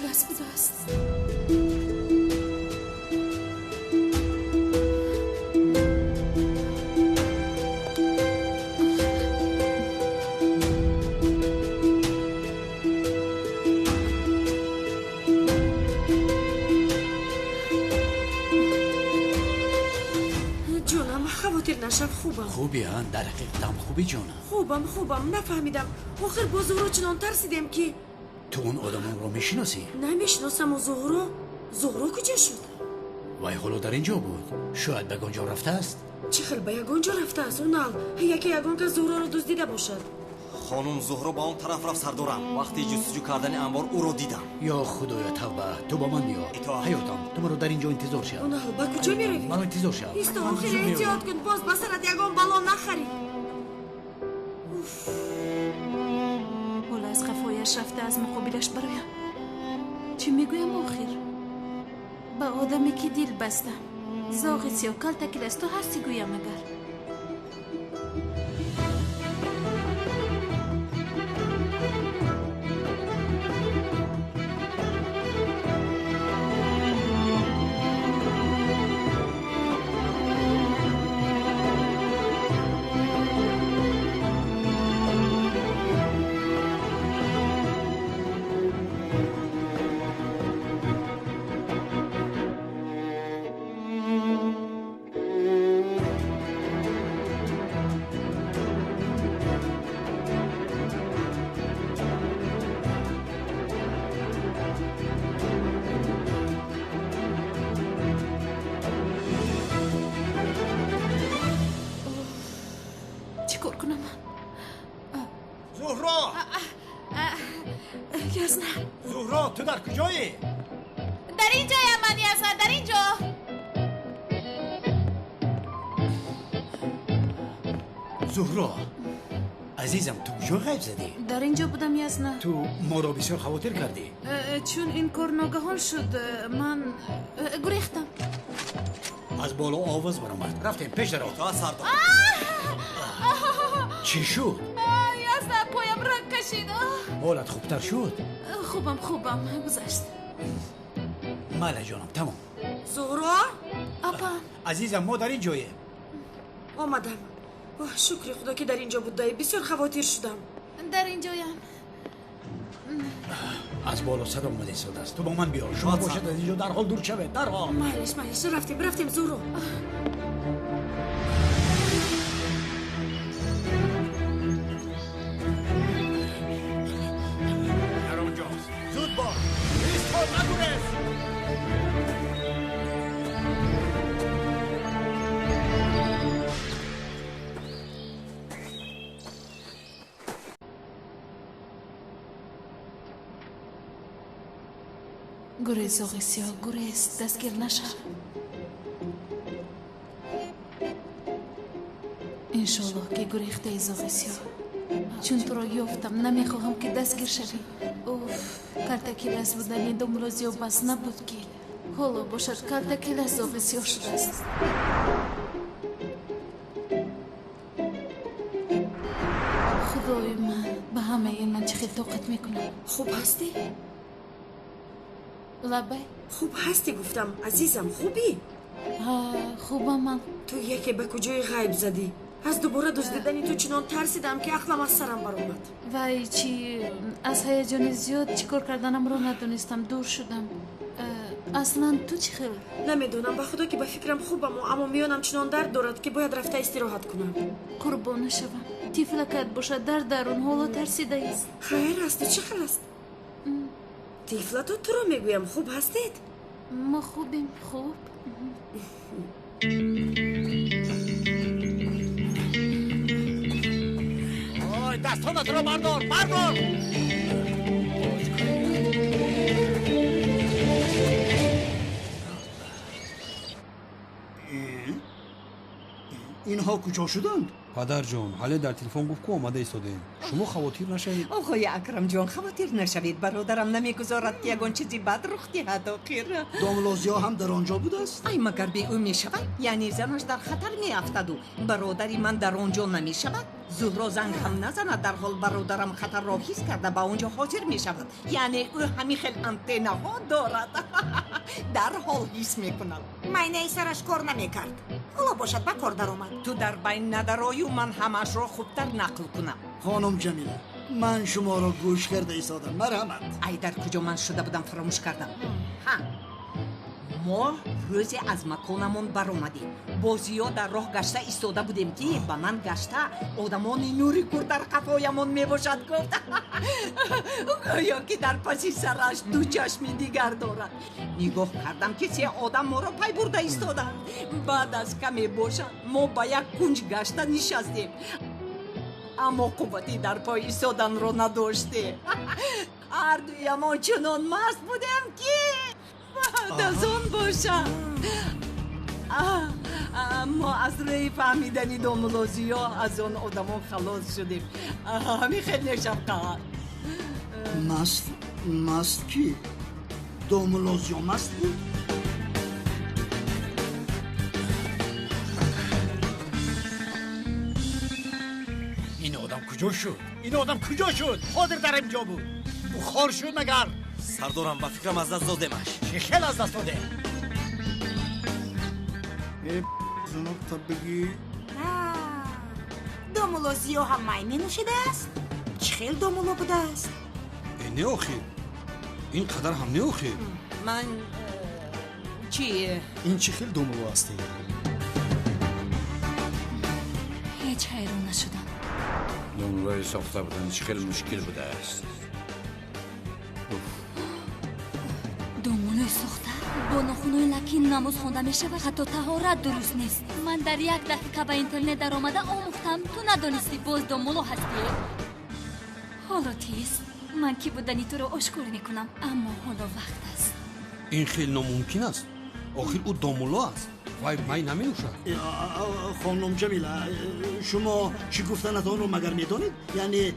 гилас будааст. Ҷонам, хавотир нашав, хубам. Хуби, а? Дар ҳақиқатам хуби, ҷонам? Хубам, хубам. Нафаҳмидам, охир бо Зуҳро чунон тарсидем, ки Ту он одамонро мешиносӣ? Намешиносаму Зуҳро, Зуҳро куҷо шуд? Вай ҳоло дар ин ҷо буд. Шояд ба ягон ҷо рафтааст. Чӣ хел ба ягон ҷо рафтааст, Унал? Яке ягон кас Зуҳроро дуздида бошад. Хонум Зуҳро ба он тараф рафт, сардорам. Вақти ҷустуҷӯ кардани анбор ӯро дидам. Ё худоё, тавба! Ту бо ман биё. Итоат. Ҳаётам, ту маро дар ин ҷо интизор шав. Унал, ба куҷо меравӣ? Маро интизор шав. Исто, Ман охир зуд меоям. Эҳтиёт кун, боз ба сарат ягон бало нахарӣ. Ҳоло аз қафояш рафта, аз муқобилаш бароям. Чӣ мегӯям охир? Ба одаме ки дил бастам. Зоғи сиёҳ, калтакилас ту ҳастӣ, гӯям агар. Чӣ кор кунам ман? Зуҳро! Язна. Зуҳро, ту дар куҷоӣ? Дар ин ҷоям ман, Язна, дар ин ҷо. Зуҳро, азизам, ту куҷо ғайб задӣ? Дар ин ҷо будам, Язна. Ту моро бисёр хавотир кардӣ. Чун ин кор ногаҳон шуд, ман гурехтам. Аз боло овоз баромад. Рафтем, пеш даро. Итоат, сардор. Чӣ шуд? Язна, поям ранг кашид. Ҳолат хубтар шуд? Хубам, хубам, гузашт. Майла, ҷонам, тамом. Зуҳро! Апа. Азизам, мо дар ин ҷоем. Омадам. Оҳ, шукри худо, ки дар ин ҷо будаӣ. Бисёр хавотир шудам. Дар ин ҷоям. Аз боло садо омада истодааст. Ту бо ман биё. Шумо бошад, аз ин ҷо дарҳол дур шавед, дарҳол. Майлаш, майлаш, рафтем, рафтем, Зуҳро. Дар он ҷост. Зуд бош, исто, нагурез. Гурез, зоғи сиёҳ, гурез, дастгир нашав. Иншоллоҳ, ки гурехтаи, зоғи сиёҳ. Чун туро ёфтам, намехоҳам, ки дастгир шавӣ. Уф, калтакилас будани домло зиёд бас набуд, ки ҳоло бошад, калтакилас зоғи сиёҳ шудааст. Худои ман, ба ҳамаи ин ман чӣ хел тоқат мекунам? Хуб ҳастӣ? Лаббай? Хуб ҳастӣ, гуфтам, азизам, хубӣ? Ҳа, хубам ман. Ту яке ба куҷои ғайб задӣ? Аз дубора дуздидани ту чунон тарсидам, ки ақлам аз сарам баромад. Вай, чи аз ҳаяҷони зиёд чӣ кор карданамро надонистам, дур шудам. Аслан ту чӣ хел? Намедонам, ба худо, ки ба фикрам хубаму, аммо миёнам чунон дард дорад, ки бояд рафта истироҳат кунам. Қурбона шавам, тифлакат бошад дар дарун ҳоло тарсидаист. Хайр асту, чӣ хел аст тифлато? Туро мегӯям, хуб ҳастед? Мо хубем, хуб. Ой, дастонатро бардор, бардор! Инҳо куҷо шуданд? Падарҷон, ҳале дар телефон гуфт, ку омада истодем, шумо хавотир нашавед. Оғои Акрамҷон, хавотир нашавед, бародарам намегузорад, ки ягон чизи бад рух диҳад охир. Домлозиё ҳам дар он ҷо будааст? Ай, магар бе ӯ мешавад? Яъне занаш дар хатар меафтаду бародари ман дар он ҷо намешавад? Зуҳро занг ҳам назанад, дарҳол бародарам хатарро ҳис карда ба он ҷо ҳозир мешавад. Яъне ӯ ҳамин хел антеннаҳо дорад. Дарҳол ҳис мекунад. Майнаи сараш кор намекард. Ҳоло бошад ба кор даромад. Ту дар байн надарою, ман ҳамаашро хубтар нақл кунам. Хонум Ҷамила, ман шуморо гӯш карда истодам. Марҳамат. Ай, дар куҷо ман шуда будам, фаромӯш кардам. Ҳа, мо рӯзе аз маконамон баромадем. Бо Зиё дар роҳ гашта истода будем, ки ба ман гашта одамони нури кур дар қафоямон мебошад гуфт. Гӯё ки дар паси сараш ду чашми дигар дорад. Нигоҳ кардам, ки се одам моро пай бурда истоданд. Баъд аз каме бошад, мо ба як кунҷ гашта нишастем, аммо қуввати дар пой истоданро надоштем. Ҳардуямон чунон маст будем, ки баъд аз он бошад мо аз рӯи фаҳмидани домулло Зиё аз он одамон халос шудем. Ҳамин хел мешавқат. Маст, маст кӣ? Домулло Зиё маст буд? Ин одам куҷо шуд? Ин одам куҷо шуд? Ҳозир дар ин ҷо буд. Бухор шуд магар? Сардорам, ба фикрам аз даст додемаш. Чӣ хел аз даст додем? Э, зуноб табигӣ. Домулло Зиё ҳам май менӯшидааст? Чӣ хел домулло будааст? Э, не охир, ин қадар ҳам не охир. Ман чӣ? Ин чӣ хел домулло ҳастӣ? Ҳеҷ ҳайрон нашудам. Домуллои сохта будан чӣ хел мушкил будааст. Домуллои сохта бо нохунои лакин намоз хонда мешавад, ҳатто таҳорат дуруст нест. Ман дар як дақиқа ба интернет даромада омӯхтам. Ту надонистӣ, боз домулло ҳастӣ. Ҳоло тез ман кӣ будани туро ошкор мекунам, аммо ҳоло вақт аст. Ин хел номумкин аст. Охир ӯ домулло аст, вай май наменӯшад. Хонум Ҷамила, шумо чӣ гуфтанатонро магар медонед? Яъне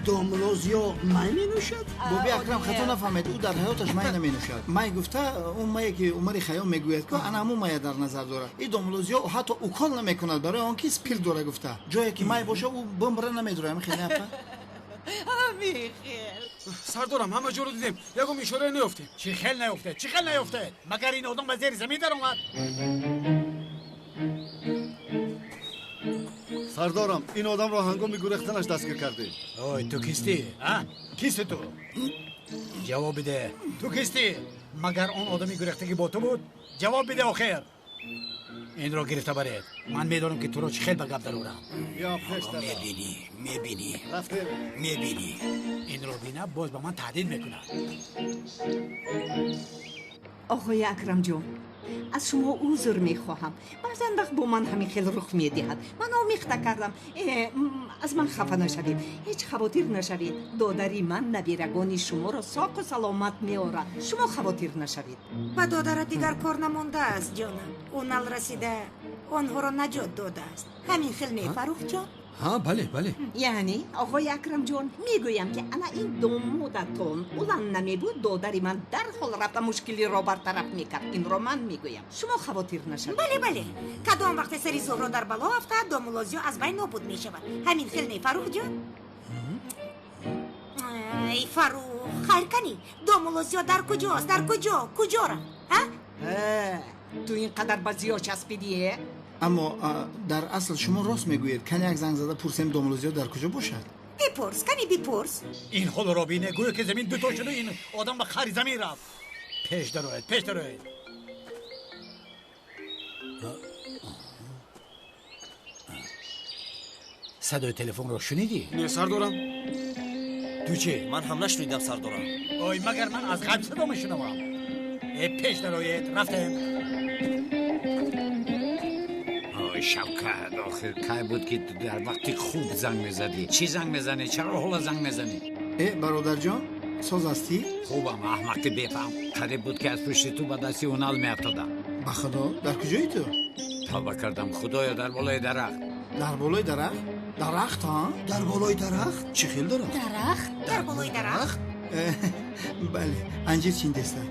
домулло Зиё май менӯшад? Боби Акрам, хато нафаҳмед, ӯ дар ҳаёташ май наменӯшад. Май гуфта он мае ки Умари Хайём мегӯяд, ку ана ҳамун мая дар назар дорад. И домулло Зиё ҳатто укол намекунад, барои он ки спирт дора гуфта. Ҷое ки май боша, ӯ бумбра намедорад. Ҳамин хел не, апа? Ҳамин хел. Сардорам, ҳама ҷоро дидем, ягон ишорае наёфтем. Чӣ хел наёфтед? Чӣ хел наёфтед? Магар ин одам ба зери замин даромад? Сардорам, ин одамро ҳангоми гурехтанаш дастгир кардем. Ой, ту кистӣ? А, кисти ту? Ҷавоб биде, ту кистӣ? Магар он одами гурехтагӣ бо ту буд? Ҷавоб биде охир. Инро гирифта баред. Ман медонам, ки туро чӣ хел ба гап дарорам. Мебинӣ, мебинӣ, мебинӣ. Инро бина, боз ба ман таҳдид мекунад. Оғои Акрамҷон, аз шумо узр мехоҳам. Баъзан вақт бо ман ҳамин хел рух медиҳад. Ман омехта кардам. Аз ман хафа нашавед, ҳеҷ хавотир нашавед. Додари ман набирагони шуморо соқу саломат меорад. Шумо хавотир нашавед. Ба додарат дигар кор намондааст, ҷонам. Ӯ нал расида онҳоро наҷот додааст. Ҳамин хел не, Фаррухҷон? Ҳа, бале, бале. Яъне, оғои Акрамҷон, мегӯям, ки ана ин домодатон улан намебуд, додари ман дарҳол рафта мушкилиро бартараф мекард. Инро ман мегӯям, шумо хавотир нашавед. Бале, бале. Кадом вақте сари Зуҳро дар бало афтад, домулло Зиё аз байн нобуд мешавад. Ҳамин хел не, Фаррухҷон? Ай, Фаррух, хайр канӣ, домулло Зиё дар куҷост? Дар куҷо? Куҷо рафт? Ту ин қадар ба Зиё часпидие? Аммо дар асл шумо рост мегӯед. Кани як занг зада пурсем, домулло Зиё дар куҷо бошад? Бипурс, кани бипурс. Ин ҳолро бине, гӯё ки замин дуто шуду ин одам ба қари замин рафт. Пеш дароед, пеш дароед. Садои телефонро шунидӣ? Не, сардорам. Ту чӣ? Ман ҳам нашунидам, сардорам. Ой, магар ман аз ғайб садо мешунавам? Э, пеш дароед, рафтем. Ой, Шавкат, охир кай буд, ки ту дар вақти хуб занг мезадӣ? Чӣ занг мезанӣ? Чаро ҳоло занг мезанӣ? Э, бародарҷон, соз ҳастӣ? Хубам, аҳмақи бефаҳм. Қариб буд, ки аз пушти ту ба дасти Унал меафтодам. Ба худо, дар куҷои ту? Тавба кардам, худоё, дар болои дарахт. Дар болои дарахт? Дарахт, ҳа? Дар болои дарахт? Чӣ хел дарахт? Дарахт? Дар болои дарахт? Бале, анҷир чиндеста,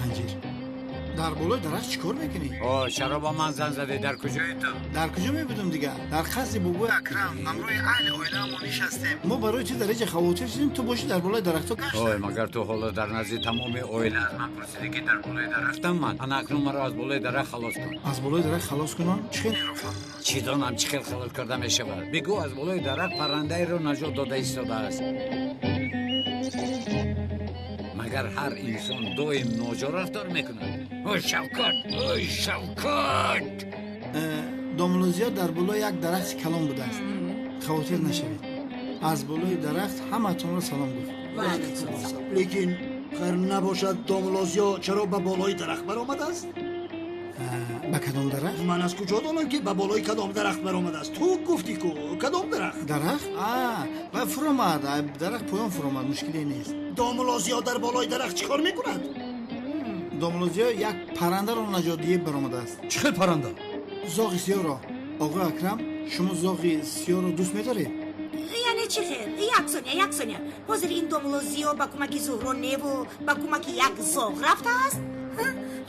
анҷир. Дар болои дарахт чӣ кор мекунӣ? О, чаро ба ман занг задӣ? Дар куҷои ту? Дар куҷо мебудам дигар? Дар қасри бобои Акрам ҳамроҳи аҳли оилаамон нишастем. Мо барои ту дар инҷа хавотир шудем, ту бошӣ дар болои дарахтҳо гашта. Ой, магар ту ҳоло дар назди тамоми оила аз ман пурсидӣ, ки дар болои дарахтам ман? Ана акнун маро аз болои дарахт халос кун. Аз болои дарахт халос кунам? Чӣ хел инро фаҳмонам? Чӣ донам чӣ хел халос карда мешавад? Бигӯ, аз болои дарахт паррандаеро наҷот дода истодааст. Магар ҳар инсон доим ноҷо рафтор мекунад? Ой, Шавкат! Ой, Шавкат! Домулло Зиё дар болои як дарахти калон будааст. Хавотир нашавед. Аз болои дарахт ҳамаатонро салом гуфт. Лекин хайр набошад, домулло Зиё чаро ба болои дарахт баромадааст? Ба кадом дарахт? Ман аз куҷо донам, ки ба болои кадом дарахт баромадааст? Ту гуфтӣ ку, кадом дарахт? Дарахт? Ва фуромад, дарахт поён фуромад, мушкиле нест. Домулло Зиё дар болои дарахт чӣ кор мекунад? Домулло Зиё як паррандаро наҷот диҳӣ баромадааст. Чӣ хел парранда? Зоғи сиёҳро. Оғои Акрам, шумо зоғи сиёҳро дӯст медоред? Яъне чӣ хел? Як сония, як сония. Ҳозир ин домулло Зиё ба кӯмаки Зуҳро неву ба кӯмаки як зоғ рафтааст?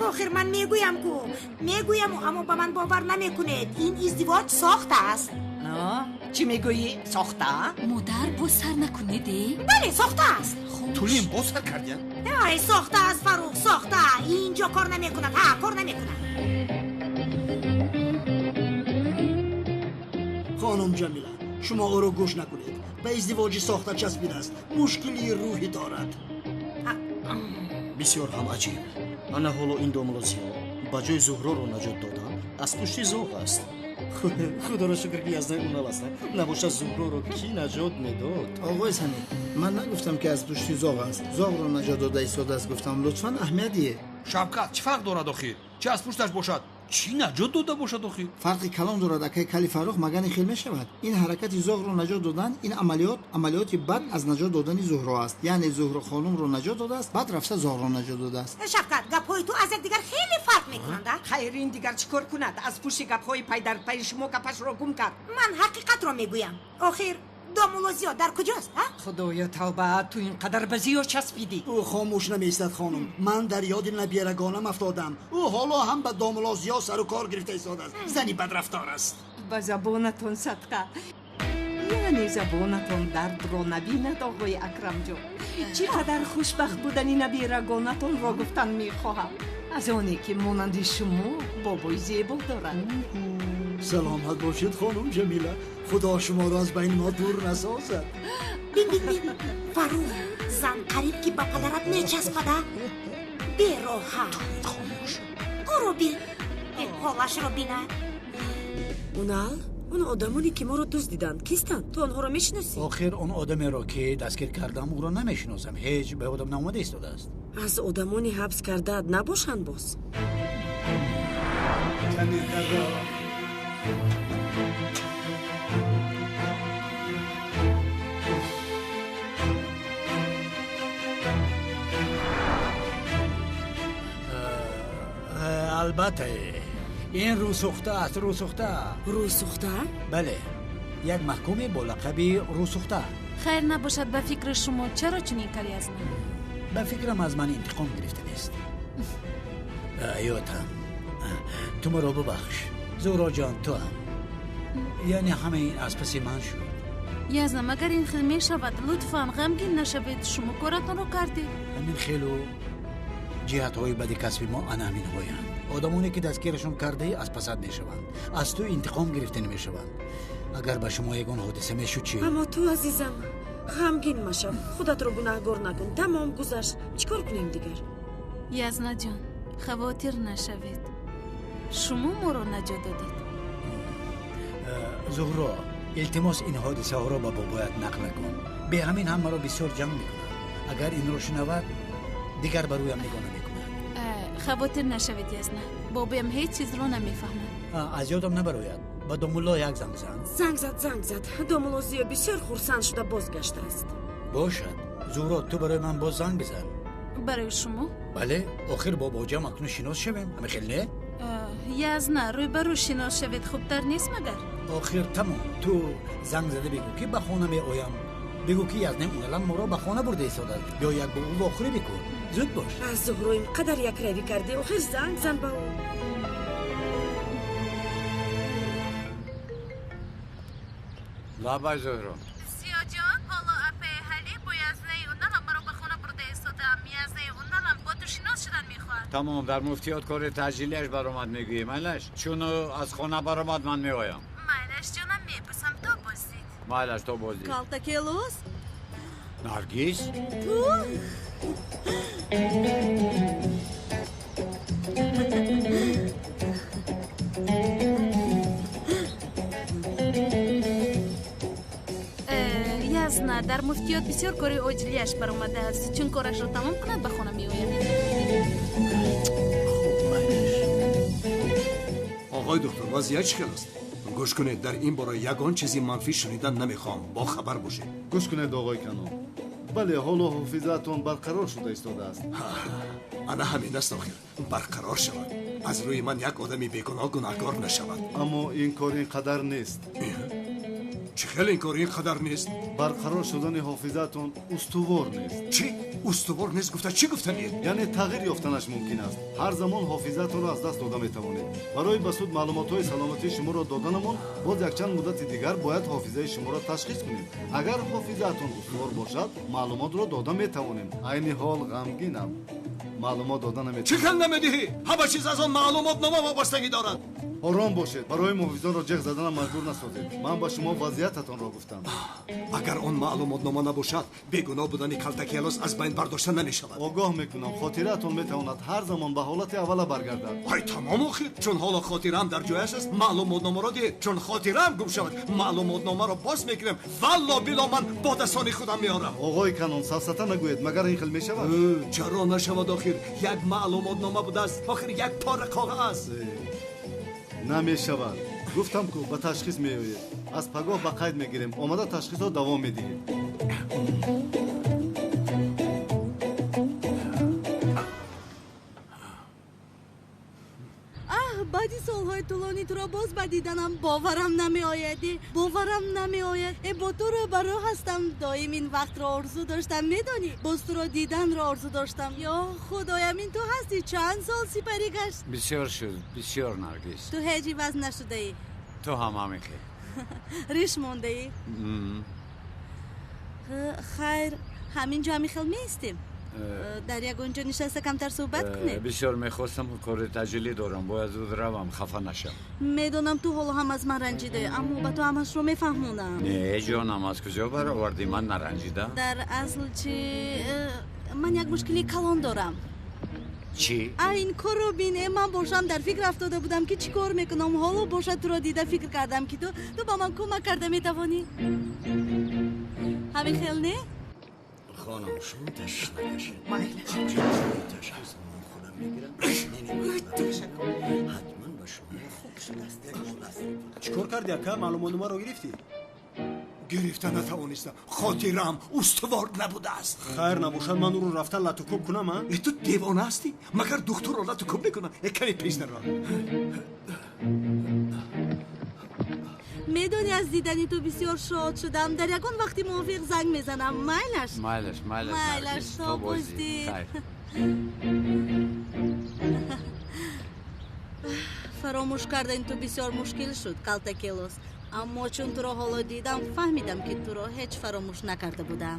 Охир ман мегӯям ку, мегӯяму, аммо ба ман бовар намекунед. Ин издивоҷ сохта аст. Чӣ мегӯӣ? Сохта? Модар, боз сар накунед? Бале, сохта аст. Тулим, боз сар кардия? Ай, сохта аст, Фаррух, сохта. Инҷо кор намекунад. Ҳа, кор намекунад. Хонум Ҷамила, шумо ӯро гӯш накунед. Ба издивоҷи сохта часпидааст. Мушкили рӯҳӣ дорад. Бисёр ҳам аҷиб. Ана ҳоло ин домулло Зиё ба ҷои Зуҳроро наҷот додан аз пушти зоғ аст. Худоро шукр, ки яздаи ӯ наласта. Набошад, Зуҳроро кӣ наҷот медод? Оғои Самир, ман нагуфтам, ки аз пушти зоғ аст. Зоғро наҷот дода истодааст гуфтам. Лутфан аҳамият диҳед. Шавкат, чӣ фарқ дорад охир? Чӣ аз пушташ бошад, чӣ наҷот дода бошад охир? Фарқи калон дорад, акай Кали Фаррух, магар ин хел мешавад? Ин ҳаракати зоғро наҷот додан, ин амалиёт, амалиёти баъд аз наҷот додани Зуҳро аст. Яъне Зуҳро хонумро наҷот додааст, баъд рафта зоғро наҷот додааст. Шавкат, гапҳои ту аз якдигар хеле фарқ мекунанд. Хайр, ин дигар чӣ кор кунад? Аз пушти гапҳои пайдарпайи шумо гапашро гум кард. Ман ҳақиқатро мегӯям. Охир домулло Зиё дар куҷост? Худоё, тавба, ту ин қадар ба Зиё часпидӣ. Ӯ хомӯш намеистад, хонум. Ман дар ёди набирагонам афтодам. Ӯ ҳоло ҳам ба домулло Зиё сару кор гирифта истодааст. Зани бадрафтор аст. Ба забонатон садқа, яъне забонатон дардро набинад, оғои Акрамҷон. Чӣ қадар хушбахт будани набирагонатонро гуфтан мехоҳам, аз оне ки монанди шумо бобои зебо дорад. Саломат бошед, хонум Ҷамила. Худо шуморо аз байни мо дур насозад. Бин, бин, бин, Фаррух, зан қариб ки ба падарат мечаспада. Бероҳа. Хомӯш. Ӯро бин, ҳолашро бинад. Унал, он одамоне ки моро дуздиданд кистанд? Ту онҳоро мешиносӣ? Охир он одамеро, ки дастгир кардам, ӯро намешиносам. Ҳеҷ ба ёдам наомада истодааст. Аз одамони ҳабс кардаат набошанд боз? Албатта, ин рӯсӯхта аст, рӯсӯхта. Рӯсӯхта? Бале, як маҳкуме бо лақаби рӯсӯхта. Хайр набошад, ба фикри шумо чаро чунин кард аз ман? Ба фикрам, аз ман интиқом гирифта нест. Ҳаётам, ту маро бубахш. Зуҳроҷон, ту ҳам. Яъне ҳамаи ин аз паси ман шуд. Язна, магар ин хел мешавад? Лутфан ғамгин нашавед, шумо коратонро кардед. Ҳамин хелу ҷиҳатҳои бади касби мо ана ҳаминҳоянд. Одамоне, ки дастгирашон кардаӣ, аз пасат мешаванд, аз ту интиқом гирифта намешаванд. Агар ба шумо ягон ҳодиса мешуд чӣ? Аммо ту, азизам, ғамгин машав, худатро гунаҳгор накун. Тамом, гузашт, чӣ кор кунем дигар? Язнаҷон, хавотир нашавед, шумо моро наҷот додед. Зуҳро, илтимос, ин ҳодисаҳоро ба бобоят нақл накун. Бе ҳамин ҳам маро бисёр ҷанг мекунад. Агар инро шунавад, дигар ба рӯям нигоҳ намекунад. Хавотир нашавед, Язна, бобоям ҳеҷ чизро намефаҳмад. Аз ёдам набарояд, ба домулло як занг зан. Занг зад, занг зад. Домулло Зиё бисёр хурсанд шуда бозгаштааст. Бошад, Зуҳро, ту барои ман боз занг бизан. Барои шумо? Бале, охир бо бобоҷам акнун шинос шавем, ҳамин хел не? Язна, рӯйбарӯ шинос шавед хубтар нест магар? Охир тамом, ту занг зада бигӯ, ки ба хона меоям. Бигӯ ки Язнаи Уналам моро ба хона бурда истодааст. Биё як бо ӯ вохӯрӣ бикун. Зуд бош. Аз Зуҳро ин қадар якравӣ кардӣ, охир занг зан ба ӯ. Лабай, Зуҳро. Зиёҷон, ҳоло апаи Ҳалим бо Язнаи Уналам маро ба хона бурда истодаам. Язнаи Уналам бо ту шинос шудан мехоҳад. Тамом, дар муфтиёт кори таъҷилиаш баромад мегӯӣ, майлаш? Чун ӯ аз хона баромад, ман меоям. Майлаш ҷонам, мепурсам, то боздид. Майлаш, то боздид. Калтакелос? Наргиз? Ту? Язна, дар муфтиёт бисёр кори оҷилияш баромадааст. Чун корашро тамом кунад, ба хона меояд. Оғои доктор, вазъият чӣ хел аст? Гӯш кунед, дар ин бора ягон чизи манфӣ шунидан намехоҳам. Бохабар бошед. Гӯш кунед, оғои Канон. Бале, ҳоло ҳофизаатон барқарор шуда истодааст. Ана ҳамин аст охир. Барқарор шавад. Аз рӯи ман як одами бегуноҳ гунаҳкор нашавад. Аммо ин кор ин қадар нест. Чӣ хел ин кор ин қадар нест? Барқарор шудани ҳофизаатон устувор нест. Чӣ? Устувор нест гуфта чӣ гуфтанед? Яъне тағйир ёфтанаш мумкин аст. Ҳар замон ҳофизаатонро аз даст дода метавонед. Барои ба суд маълумотҳои саломатии шуморо доданамон боз якчанд муддати дигар бояд ҳофизаи шуморо ташхис кунем. Агар ҳофизаатон устувор бошад, маълумотро дода метавонем. Айни ҳол ғамгинам. Маълумот дода наметавонем. Чӣ хел намедиҳӣ? Ҳама чиз аз он маълумотнома вобастагӣ дорад. Ором бошед. Барои муҳофизонро ҷеғ заданам маҷбур насозед. Ман ба шумо вазъиятатонро гуфтам. Агар он маълумотнома набошад, бегуноҳ будани Калтакелос аз байн бардошта намешавад. Огоҳ мекунам, хотираатон метавонад ҳар замон ба ҳолати аввала баргардад. Ай, тамом охир. Чун ҳоло хотираам дар ҷояш аст, маълумотномаро диҳед. Чун хотираам гум шавад, маълумотномаро боз мекунем. Валло било ман бо дастони худам меорам. Оғои Канон, сафсата нагӯед, магар ин хел мешавад? Чаро нашавад охир? Як маълумотнома будааст, охир як пора коғаз. Намешавад. Гуфтам ку ба ташхис меоед. Аз пагоҳ ба қайд мегирем. Омада ташхисро давом медиҳед. Аҳ, баъди солҳои тӯлонӣ туро боз ба диданам боварам намеояд. Боварам намеояд. Бо ту рӯбарӯ ҳастам. Доим ин вақтро орзу доштам, медонӣ? Боз туро диданро орзу доштам. Ё худоям, ин ту ҳастӣ? Чанд сол сипарӣ гашт? Бисёр шуд, бисёр, Наргиз. Ту ҳеҷ иваз нашудаӣ. Ту ҳам ҳамин хел. Риш мондаӣ? Хайр, ҳамин ҷо ҳамин хел меистем. Дар ягон ҷо нишаста камтар суҳбат кунем. Бисёр мехостам, кори таъҷилӣ дорам, бояд зуд равам, хафа нашам. Медонам, ту ҳоло ҳам аз ман ранҷидаӣ, аммо ба ту ҳамашро мефаҳмонам. Не, ҷонам, аз куҷо баровардӣ? Ман наранҷидам. Дар асл чи, ман як мушкилии калон дорам. Чӣ? Ин корро бин. Ман бошам дар фикр афтода будам ки чӣ кор мекунам. Ҳоло бошад туро дида фикр кардам ки ту ба ман кӯмак карда метавонӣ. Ҳамин хел не? Хонум, шумо ташвиш накашед. Ташхис ман худам мегирам. Ҳатман ба шумо хуб шудааст. Чӣ кор кардӣ, ака? Маълумотномаро гирифтӣ? Гирифта натавонистам. Хотираам устувор набудааст. Хайр набошад, ман ӯро рафта латукӯб кунам, а? Ту девона ҳастӣ? Магар духтурро латукӯб мекунад? Каме пеш даро. Медонӣ, аз дидани ту бисёр шод шудам. Дар ягон вақти мувофиқ занг мезанам. Майлаш? Майлаш, майлаш. Майлаш, то боздид. Фаромӯш кардани ту бисёр мушкил шуд, Калтакелос. Аммо чун туро ҳоло дидам, фаҳмидам ки туро ҳеҷ фаромӯш накарда будам.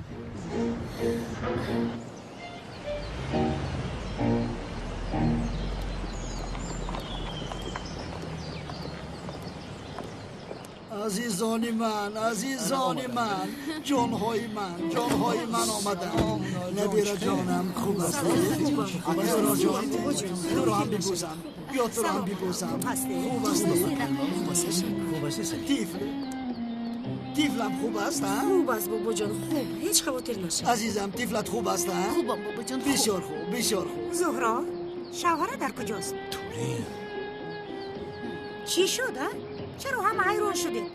Азизони ман, азизони ман, ҷонҳои ман, ҷонҳои ман омаданд. Набира ҷонам, хуб аст? Набира ҷон, туро ҳам бибӯсам, ё туро ҳам бибӯсам. Хуб аст? Тифл, тифлам хуб аст? Хуб аст, бобоҷон, хуб. Ҳеҷ хавотир нашав. Азизам, тифлат хуб аст? Хубам, бобоҷон, хуб. Бисёр хуб, бисёр хуб. Зуҳро, шавҳара дар куҷост? Тулин. Чӣ шуд, а? Чаро ҳама ҳайрон шудед?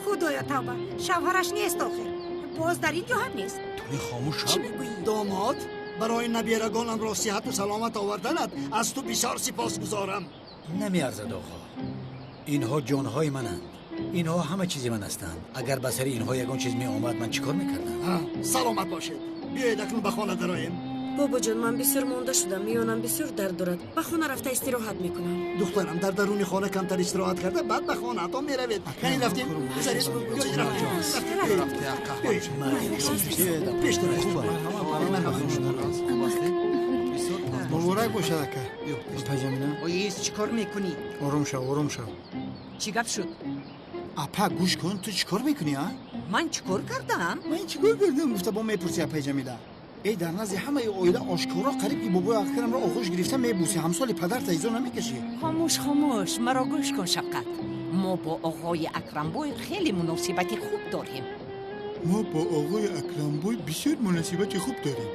Худоё, тавба, шавҳараш нест охир. Боз дар ин ҷо ҳам нест. Тулин, хомӯш Чӣ мегӯӣ? Домод, барои набирагонамро сиҳату саломат оварданат аз ту бисёр сипосгузорам. Намеарзад, оғо. Инҳо ҷонҳои мананд. Инҳо ҳама чизи ман ҳастанд. Агар ба сари инҳо ягон чиз меомад, ман чӣ кор мекардам? Саломат бошед. Биёед акнун ба хона дароем. Бобоҷон, ман бисёр монда шудам, миёнам бисёр дард дорад. Ба хона рафта истироҳат мекунам. Духтарам, дар даруни хона камтар истироҳат карда, баъд ба хонаатон меравед. Кани рафтем? Зариф, биёед рафтем. Муборак бошад, ака. Апа Ҷамила. Оиз, чӣ кор мекунӣ? Ором шав, ором шав. Чӣ гап шуд? Апа, гӯш кун, ту чӣ кор мекунӣ, а? Ман чӣ кор кардам? Ман чӣ кор кардам? Гуфта бо мепурсӣ, апаи Ҷамила. Эй, дар назди ҳамаи оила ошкоро қариб ки бобои Акрамро оғӯш гирифта мебӯсӣ, ҳамсоли падарта изо намекашӣ. Хомӯш, хомӯш, маро гӯш кун, Шавкат. Мо бо оғои Акрамбой хеле муносибати хуб дорем. Мо бо оғои Акрамбой бисёр муносибати хуб дорем.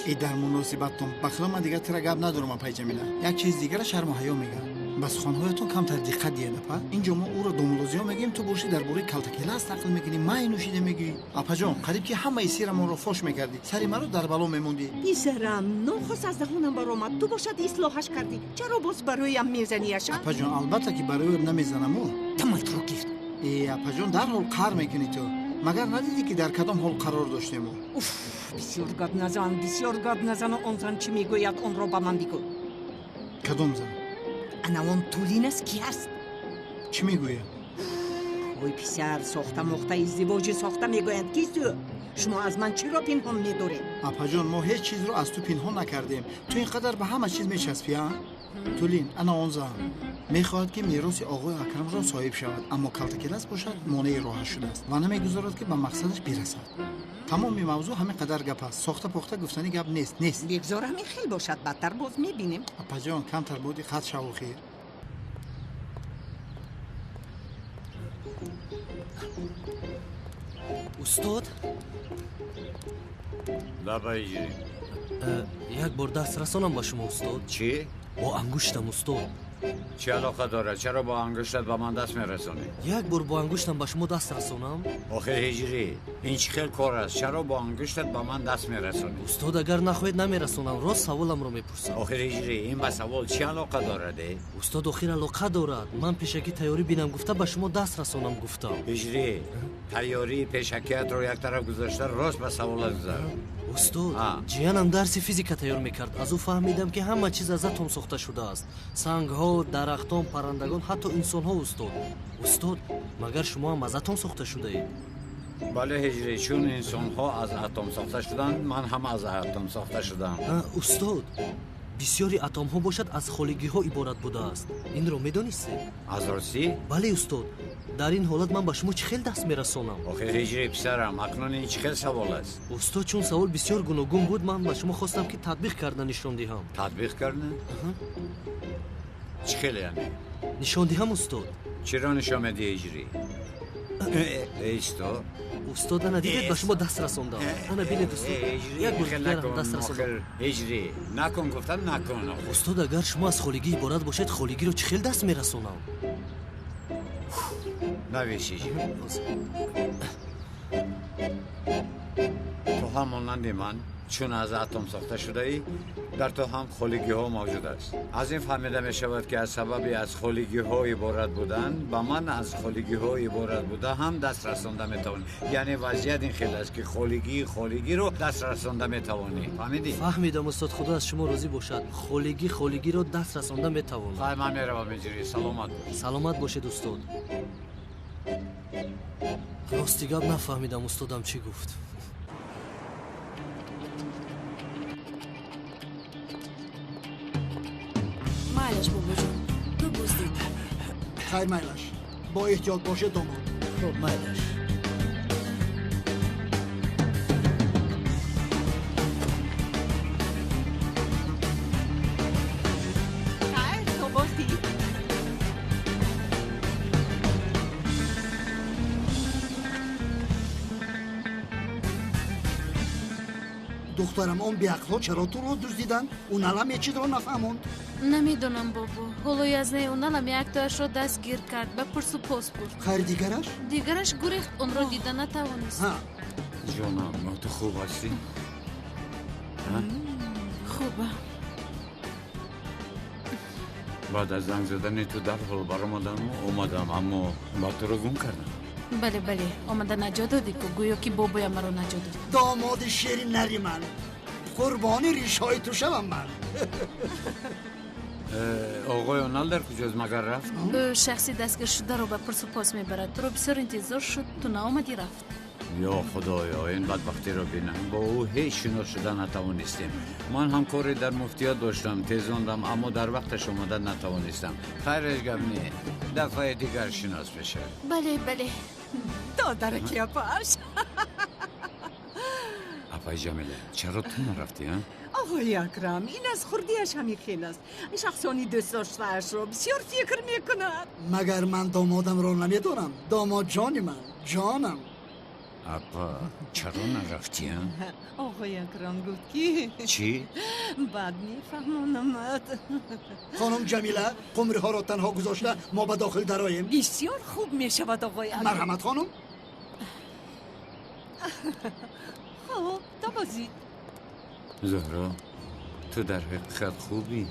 Э, дар муносибаттон ба худо ман дигар тира гап надорам, апаи Ҷамила. Як чиз дигара шарму ҳаё мегӯям. Ба суханҳоятон камтар диққат диҳед, апа. Инҷо мо ӯро домулозиҳо мегӯем, ту бошӣ дар бораи калтакелас нақл мекунӣ, май нӯшида мегӯӣ. Апаҷон, қариб ки ҳамаи сирамонро фош мекардӣ, сари маро дар бало мемондӣ. Писарам, нохост аз даҳонам баромад, ту бошад ислоҳаш кардӣ. Чаро боз бароям мезаниаш? Апаҷон, албатта ки барои намезанаму. Таматро гирд. Э, апаҷон, дарҳол қаҳр мекунӣ ту. Магар надидӣ ки дар кадом ҳол қарор доштему? Уф, бисёр гап назан, бисёр гап назану он зан чӣ мегӯяд, онро ба ман бигӯ. Кадом зан? Ана он Тулинас ки аст? Чӣ мегӯяд? Ой, писар, сохта-мохта издивоҷи сохта мегӯяд. Кист ӯ? Шумо аз ман чиро пинҳон медоред? Апаҷон, мо ҳеҷ чизро аз ту пинҳон накардем. Ту ин қадар ба ҳама чиз мечаспӣ, а? Тулин, ана он зан мехоҳад ки мероси оғои Акрамро соҳиб шавад, аммо калтакелас бошад монеи роҳаш шудааст ва намегузорад ки ба мақсадаш бирасад. Тамоми мавзӯъ ҳамин қадар гап аст. Сохта-похта гуфтани гап нест, нест. Бигзор ҳамин хел бошад, баъдтар боз мебинем. Апаҷон, камтар бо диққат шав охир. Устод? Лабай ҷирӣ. Як бор даст расонам ба шумо, устод. Чӣ? Бо ангуштам, устод. Чӣ алоқа дорад? Чаро бо ангуштат ба ман даст мерасонӣ? Як бор бо ангуштам ба шумо даст расонам? Охир ҳиҷрӣ, ин чӣ хел кор аст? Чаро бо ангуштат ба ман даст мерасонӣ? Устод, агар нахоҳед намерасонам, рост саволамро мепурсам. Охир ҳиҷрӣ, ин ба савол чӣ алоқа дорад? Устод, охир алоқа дорад. Ман пешакӣ тайёрӣ бинам гуфта ба шумо даст расонам гуфтам. Ҳиҷрӣ, тайёрии пешакиятро як тараф гузошта рост ба саволат гузар. Устод, ҷиянам дарси физика тайёр мекард. Аз ӯ фаҳмидам ки ҳама чиз аз атом сохта шудааст. Сангҳо, дарахтон, паррандагон, ҳатто инсонҳо, устод. Устод, магар шумо ҳам аз атом сохта шудаед? Бале, ҳиҷрӣ, чун инсонҳо аз атом сохта шуданд, ман ҳам аз атом сохта шудам. Устод, бисёри атомҳо бошад аз холигиҳо иборат будааст. Инро медонистед? Аз ростӣ? Бале, устод. Дар ин ҳолат ман ба шумо чӣ хел даст мерасонам? Охир ҳиҷрӣ, писарам, акнун ин чӣ хел савол аст? Устод, чун савол бисёр гуногун буд, ман ба шумо хостам ки татбиқ карда нишон диҳам. Татбиқ карда? Чӣ хел яъне? Нишон диҳам, устод. Чиро нишон медиҳӣ, ҳиҷрӣ? Исто. Устод, ана дидед, ба шумо даст расондам. Ана бинед, устод, як бор дигарам даст расондам. Ҳиҷрӣ, накун гуфтам, накун. Устод, агар шумо аз холигӣ иборат бошед, холигиро чӣ хел даст мерасонам? Навис, ҳиҷрӣ. Ту ҳам монанди ман чун аз атом сохта шудаӣ, дар ту ҳам холигиҳо мавҷуд аст. Аз ин фаҳмида мешавад ки аз сабаби аз холигиҳо иборат будан ба ман аз холигиҳо иборат буда ҳам даст расонда метавонӣ. Яъне вазъият ин хел аст ки холигии холигиро даст расонда метавонӣ. Фаҳмидӣ? Фаҳмидам, устод, худо аз шумо розӣ бошад. Холигӣ холигиро даст расонда метавонад. Хай, ман меравам, ҳиҷрӣ. Саломат бош. Саломат бошед, устод. Рости гап нафаҳмидам устодам чӣ гуфт. Майлаш, бобоҷон, ту буздид. Хайр, майлаш, бо эҳтиёт бошед, домод. Хуб, майлаш. Хайр, то боз дид. Духтарам, он беақлҳо чаро туро дуздиданд? Ӯ налам ҳеҷ чизро нафаҳмонд. Намедонам, бобо. Ҳоло язнаи ӯ налам яктояшро дастгир кард, ба пурсу пос бурд. Хайр, дигараш? Дигараш гурехт, онро дида натавонист. Ҷонам, ту хуб ҳастӣ? Хубам. Баъд аз занг задани ту дарҳол баромадаму омадам, аммо баъд туро гум кардам. Бале, бале, омада наҷот додӣ ку, гӯё ки бобоям маро наҷот дод. Домоди шери нари ман, қурбони ришҳои ту шавам ман. Оғои Онал дар куҷост, магар рафт? Ӯ шахси дастгиршударо ба пурсупос мебарад. Туро бисёр интизор шуд, ту наомадӣ, рафт. Ё худоё, ин бадбахтиро бинам. Бо ӯ ҳеҷ шинос шуда натавонистем. Ман ҳам коре дар муфтиёт доштам, тезондам, аммо дар вақташ омада натавонистам. Хайраш гап не, дафъаи дигар шинос мешавем. Бале, бале. Додараки апааш. Апаи Ҷамила, чаро ту нарафтӣ, а? Оғои Акрам, ин аз хурдиаш ҳамин хел аст. Шахсони дӯстдоштаашро бисёр фикр мекунад. Магар ман домодамро намедонам? Домод ҷони ман, ҷонам. Апа, чаро нарафтӣ, а? Оғои Акрам гуфт ки чӣ? Баъд мефаҳмонамад. Хонум Ҷамила, қумриҳоро танҳо гузошта мо ба дохил дароем. Бисёр хуб мешавад, оғои Акрам. Марҳамат, хонум. Хуб, тавозид. Зуҳро, ту дар ҳақиқат хубӣ?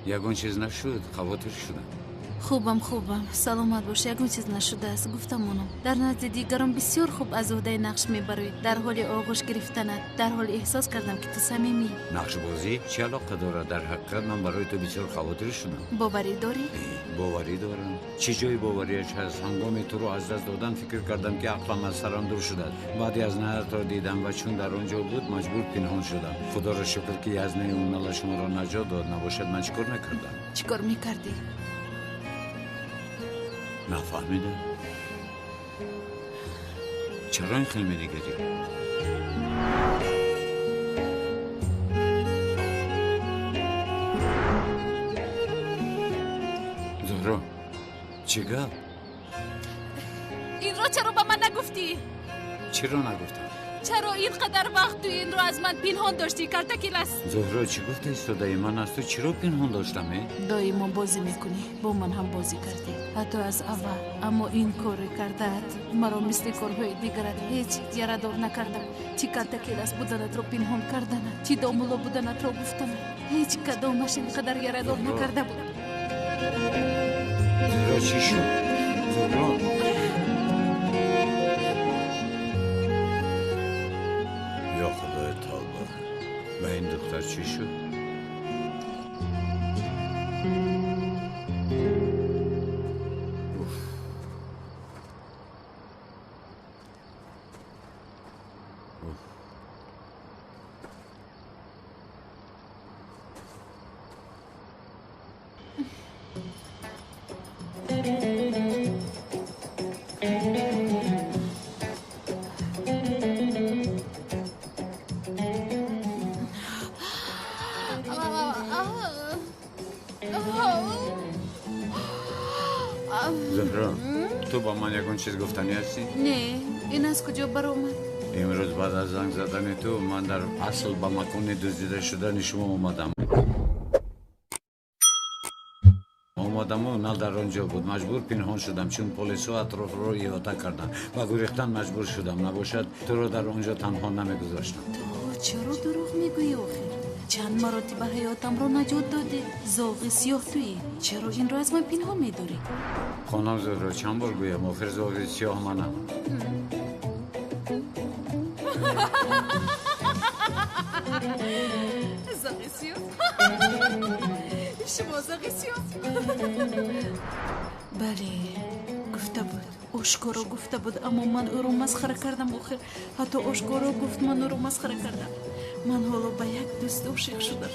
Ягон чиз нашуд, хавотир шудам. Хубам, хубам, саломат бош, ягон чиз нашудааст, гуфтам онам. Дар назди дигарон бисёр хуб аз уҳдаи нақш мебароӣ. Дар ҳоли оғӯш гирифтанат, дар ҳол эҳсос кардам ки ту самимӣ. Нақшбозӣ чӣ алоқа дорад? Дар ҳақиқат ман барои ту бисёр хавотир шудам. Боварӣ дорӣ? Боварӣ дорам. Чӣ ҷои бовариаш ҳаст? Ҳангоми туро аз даст додан фикр кардам ки ақлам аз сарам дур шудааст. Баъде аз наҳатро дидам ва чун дар он ҷо буд, маҷбур пинҳон шудам. Худоро шукр ки язнаи Унала шуморо наҷот дод. Набошад ман чӣ кор мекардам? Чӣ кор мекардӣ? Нафаҳмидам. Чаро ин хел менигарӣ? Зуҳро, чӣ гап? Инро чаро ба ман нагуфтӣ? Чиро нагуфтам? Чаро ин қадар вақт ту инро аз ман пинҳон доштӣ, калтакилас? Зуҳро, чӣ гуфта истодаӣ? Ман аз ту чиро пинҳон доштам, э? Доимо бозӣ мекунӣ, бо ман ҳам бозӣ кардӣ, ҳатто аз аввал. Аммо ин кори кардаат маро мисли корҳои дигарат ҳеҷ ярадор накардам. Чӣ калтакилас буданатро пинҳон карданат, чӣ домулло буданатро гуфтанат, ҳеҷ кадомаш ин қадар ярадор накарда буд. Зуҳро, чӣ шуд? Зуҳро, ё худои тавба, ба ин духтар чӣ шуд? Зуҳро, ту ба ман ягон чиз гуфтанӣ ҳастӣ? Не, ин аз куҷо баромад? Имрӯз баъд аз занг задани ту ман дар асл ба макони дуздида шудани шумо омадам. Омадаму Унал дар он ҷо буд. Маҷбур пинҳон шудам, чун полисҳо атрофро иҳота карданд. Ба гурехтан маҷбур шудам. Набошад, туро дар он ҷо танҳо намегузоштам. Ту чаро дурӯғ мегӯӣ охир? Чанд маротиба ҳаётамро наҷот додӣ. Зоғи сиёҳ туӣ. Чаро инро аз ман пинҳон медорӣ? Хонам Зуҳро, чанд бор гӯям, охир зоғи сиёҳ манам. Зоғи сиёҳ? Шумо зоғи сиёҳ? Бале, гуфта буд. Ошкоро гуфта буд, аммо ман ӯро масхара кардам охир. Ҳатто ошкоро гуфт, ман ӯро масхара кардам. Ман ҳоло ба як дӯст ошиқ шудам.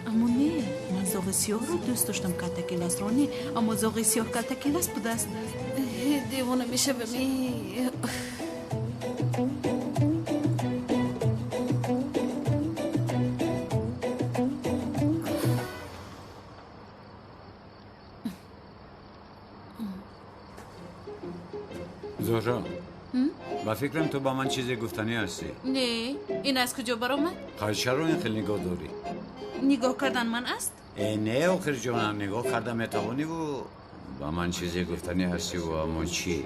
Аммо не, ман зоғи сиёҳро дӯст доштам, калтакиласро не. Аммо зоғи сиёҳ калтакилас будааст. Девона мешавам. Зуҳро, ба фикрам ту ба ман чизе гуфтанӣ ҳастӣ. Не, ин аз куҷо баромад? Хай, чаро ин хел нигоҳ дорӣ? Нигоҳ кардан ман аст? Э, не, охир ҷонам, нигоҳ карда метавониву ба ман чизе гуфтанӣ ҳастиву, аммо чӣ?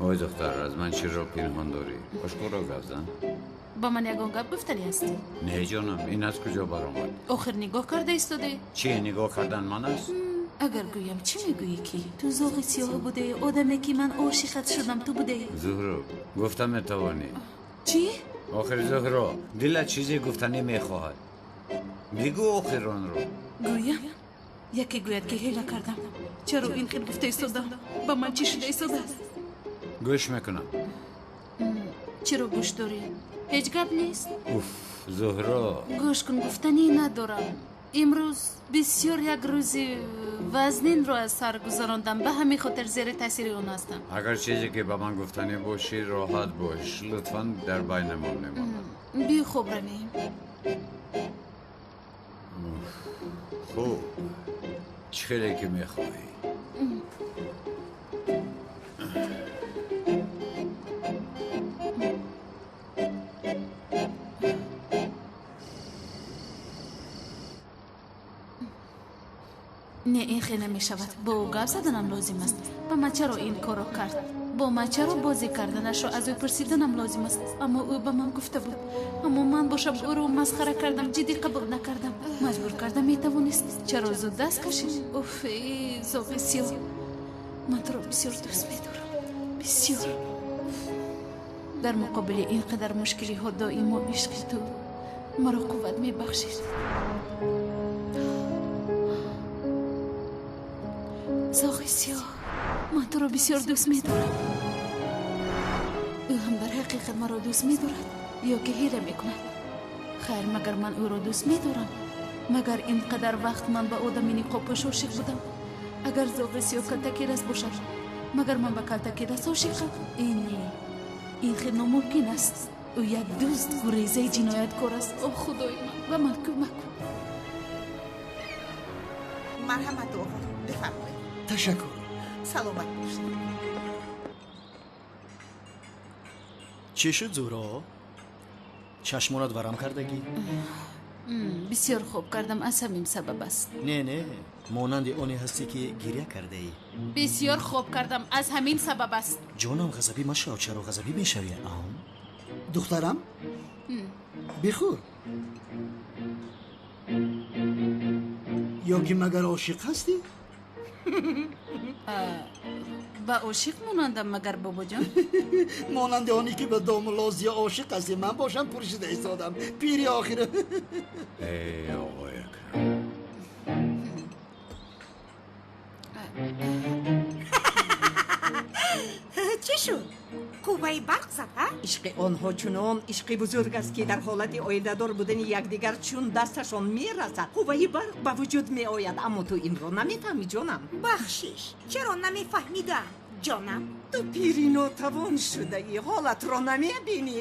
Ой духтар, аз ман чиро пинҳон дорӣ? Ошкоро гап зан. Ба ман ягон гап гуфтанӣ ҳастӣ? Не ҷонам, ин аз куҷо баромад? Охир нигоҳ карда истодаӣ. Чӣ, нигоҳ кардан ман аст? Агар гӯям, чӣ мегӯӣ, ки ту зоғи сиёҳ будаӣ, одаме ки ман ошиқат шудам, ту будаӣ? Зуҳро, гуфта метавонӣ. Чӣ? Охир Зуҳро, дилат чизе гуфтанӣ мехоҳад. Бигӯ охир онро. Гӯям? Яке гӯяд, ки ҳела кардам. Чаро ин хел гуфта истодам? Ба ман чӣ шуда истодааст? Гӯш мекунам. Чаро гӯш дорӣ? Ҳеҷ гап нест. Уф, Зуҳро. Гӯш кун, гуфтанӣ надорам. Имрӯз бисёр як рӯзи вазнинро аз сар гузарондам, ба ҳамин хотир зери таъсири он ҳастам. Агар чизе ки ба ман гуфтанӣ бошӣ, роҳат бош, лутфан дар байнамон мемонад. Биё, хоб равем. Хуб, чӣ хеле ки мехоҳӣ. Не, ин хел намешавад. Бо ӯ гап заданам лозим аст. Ба ман чаро ин корро кард? Бо ман чаро бозӣ карданашро аз ӯ пурсиданам лозим аст. Аммо ӯ ба ман гуфта буд. Аммо ман бошам ӯро масхара кардам, ҷиддӣ қабул накардам. Маҷбур карда метавонист. Чаро зуд даст кашид? Уф, эй зоғи сиёҳ, ман туро бисёр дӯст медорам, бисёр. Дар муқобили ин қадар мушкилиҳо доимо ишқи ту маро қувват мебахшид. Зоғи сиёҳ, ман туро бисёр дӯст медорам. Ӯ ҳам дар ҳақиқат маро дӯст медорад ё ки ҳила мекунад? Хайр, магар ман ӯро дӯст медорам? Магар ин қадар вақт ман ба одами ниқобпӯш ошиқ будам? Агар зоғи сиёҳ калтакирас бошад, магар ман ба калтакирас ошиқам? Ин не, ин хел номумкин аст. Ӯ як дузд, гурезаи ҷинояткор аст. О худои ман, ба ман кӯмак кун. Марҳамат, оғо, бифармоед. Ташаккур. Саломат бошед. Чӣ шуд, Зуҳро? Чашмонат варам кардагӣ? Бисёр хоб кардам, аз ҳамин сабаб аст. Не, не, монанди оне ҳастӣ, ки гиря кардаӣ. Бисёр хоб кардам, аз ҳамин сабаб аст. Ҷонам, ғазабӣ машав. Чаро ғазабӣ мешавӣ? Ам Духтарам, бихӯр. Ё ки магар ошиқ ҳастӣ? Ба ошиқ монандам магар, бобоҷон? Монанди оне ки ба домулозия ошиқ ҳастӣ. Ман бошам пурсида истодам, пири охир. Эй оғои Акрам. Чӣ шуд? Қувваи барқ зад, ҳа? Ишқи онҳо чунон ишқи бузург аст, ки дар ҳолати оиладор будани якдигар чун дасташон мерасад, қувваи барқ ба вуҷуд меояд. Аммо ту инро намефаҳмӣ, ҷонам. Бахшиш, чаро намефаҳмидам, ҷонам? Ту пири нотавон шудаӣ, ҳолатро намебинӣ.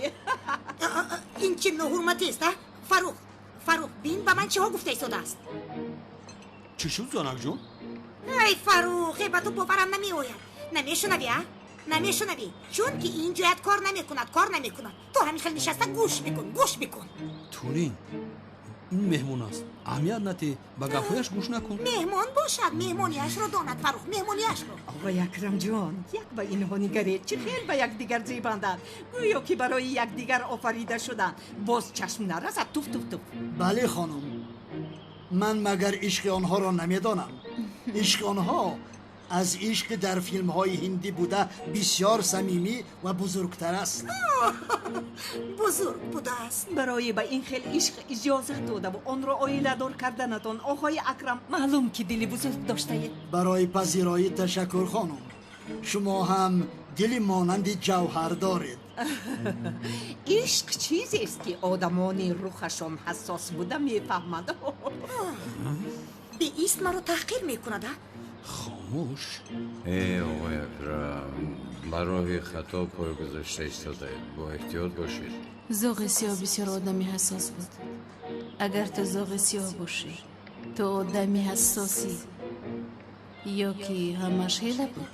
Ин чӣ ноҳурматист, а? Фарух, Фарух, бин, ба ман чиҳо гуфта истодааст. Чӣ шуд, занакҷон? Ай Фарух, э, ба ту боварам намеояд. Намешунавӣ, а? Намешунавӣ? Чунки ин ҷоят кор намекунад, кор намекунад. Ту ҳамин хел нишаста гӯш бикун, гӯш бикун. Турин, ин меҳмон аст, аҳамият натӣ, ба гапҳояш гӯш накун. Меҳмон бошад, меҳмониашро донад, Фарух, меҳмониашро. Оғои Акрамҷон, як ба инҳо нигаред, чӣ хел ба якдигар зебанданд, гӯё ки барои якдигар офарида шуданд. Боз чашм нарасад, туф, туф, туф. Бале, хонум, ман магар ишқи онҳоро намедонам? Ишқи онҳо аз ишқи дар филмҳои ҳиндӣ буда бисёр самимӣ ва бузургтар аст. Бузург будааст. Барои ба ин хел ишқ иҷозат додаву онро оиладор карданатон, оғои Акрам, маълум ки дили бузург доштаед. Барои пазироӣ ташаккур, хонум. Шумо ҳам дили монанди ҷавҳар доред. Ишқ чизест, ки одамони рухашон ҳассос буда мефаҳманд. Беист маро таҳқир мекунад, а? Хомӯш. Эй оғои Акрам, ба роҳи хато пой гузошта истодаед, бо эҳтиёт бошед. Зоғи сиёҳ бисёр одами ҳассос буд. Агар ту зоғи сиёҳ бошӣ, ту одами ҳассосӣ ё ки ҳамаш ҳела буд?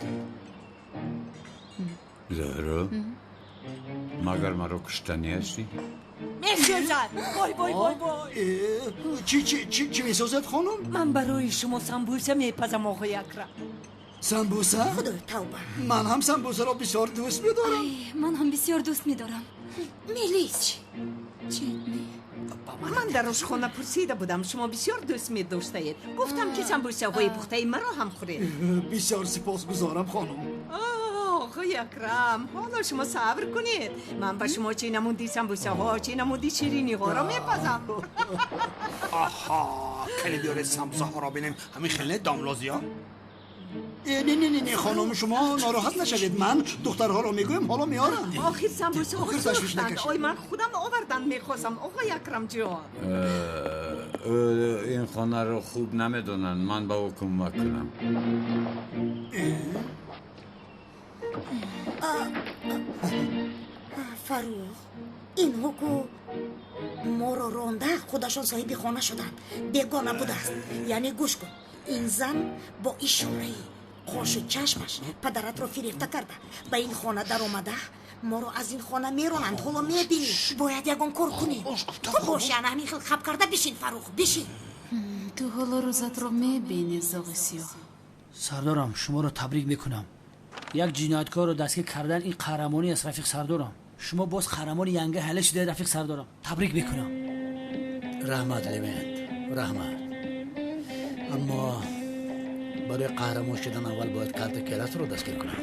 Зуҳро, магар маро куштанӣ ҳастӣ? Месӯзад! Вой, вой, вой, вой! Чӣ, чӣ, чӣ, чӣ месозад, хонум? Ман барои шумо самбуса мепазам, оғои Акрам. Самбуса? Худои, тавба! Ман ҳам самбусаро бисёр дӯст медорам. Ман ҳам бисёр дӯст медорам. Мелис. Ман дар ошхона пурсида будам, шумо бисёр дӯст медоштаед. Гуфтам, ки самбусаҳои пухтаи маро ҳам хӯред. Бисёр сипосгузорам, хонум. Оғои Акрам, ҳоло шумо сабр кунед. Ман ба шумо чӣ намуди самбусаҳо, чӣ намуди шириниҳоро мепазам. Аҳа, кани биёред самбусаҳоро бинем. Ҳамин хел не, домлозиё? Не, не, не, не, хонум, шумо нороҳат нашавед. Ман духтарҳоро мегӯям, ҳоло меорам. Охир самбусаҳо Охир ташвиш сӯхтанд. накашед. Ой, ман худам овардан мехостам, оғои Акрамҷон. Ӯ ин хонаро хуб намедонанд, ман ба ӯ кӯмак кунам. Фаррух, инҳо ку моро ронда худашон соҳиби хона шуданд. Бегона будааст. Яъне гӯш кун, ин зан бо ишораи қошу чашмаш падаратро фирефта карда, ба ин хона даромада, моро аз ин хона меронанд. Ҳоло мебинӣ, бояд ягон кор кунем. Ту боши, ана ҳамин хел хаб карда бишин. Фаррух, бишин. Ту ҳоло рӯзатро мебинӣ, зоғи сиёҳ. Сардорам, шуморо табрик мекунам. Як ҷинояткорро дастгир кардан ин қаҳрамонӣ аст, рафиқ сардорам. Шумо боз қаҳрамони янга ҳале шудаед, рафиқ сардорам. Табрик мекунам. Раҳмат, Левент, раҳмат. Аммо барои қаҳрамон шудан аввал бояд калта келасро дастгир кунам.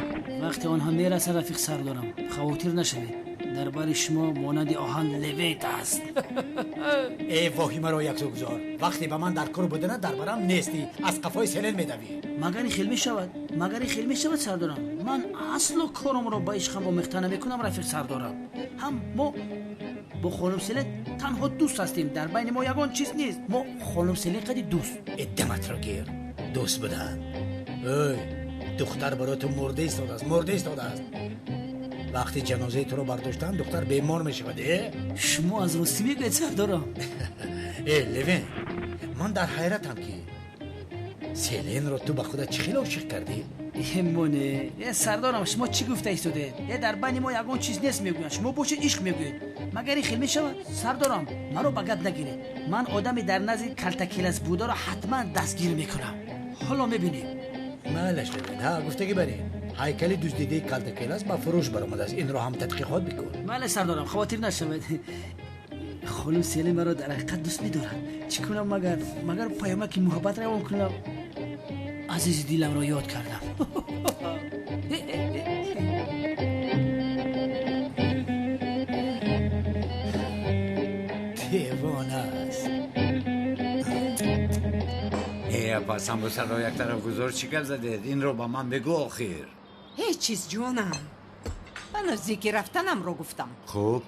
Вақте онҳо мерасад, рафиқ сардорам, хавотир нашавед. Дар бари шумо монанди оҳан Левент аст. Э, воҳимаро яксӯ гузор. Вақте ба ман дар кор будана дар барам нестӣ, аз қафои селен медавӣ. Магар ин хел мешавад? Магар ин хел мешавад, сардорам? Ман асло корамро ба ишқам омехта намекунам, рафиқ сардорам. Ҳам мо бо хонум Селен танҳо дӯст ҳастем. Дар байни мо ягон чиз нест. Мо хонум Селен қади дӯст. Э, даматро гир, дӯст будан. Ой, духтар барои ту мурда истодааст, мурда истодааст. Вақти ҷанозаи туро бардоштан, духтар бемор мешавад. Э, шумо аз ростӣ мегӯед, сардорам? Э, Левен, ман дар ҳайратам, ки селенро ту ба худат чӣ хел ошиқ кардӣ? Моне, э, сардорам, шумо чӣ гуфта истодед? Э, дар байни мо ягон чиз нест мегӯянд, шумо бошед ишқ мегӯед. Магар ин хел мешавад? Сардорам, маро ба гап нагиред. Ман одами дар назди калтакелас бударо ҳатман дастгир мекунам. Ҳоло мебинем. Майлаш, Левен, ҳа, гуфтагӣ барем. Ҳайкали дуздидаи калтакелас ба фурӯш баромадааст. Инро ҳам тадқиқот бикун. Бале, сардорам, хавотир нашавед. Хонум Селен маро дар ҳақиқат дӯст медорад. Чӣ кунам магар? Магар паёмаки муҳаббат равон кунам? Азизи диламро ёд кардам. Девона аст. Э, апа, самбусаро як тараф гузор, чӣ гап задед? Инро ба ман бигӯ охир. Ҳеҷ чиз, ҷонам. Ба наздики рафтанамро гуфтам. Хуб.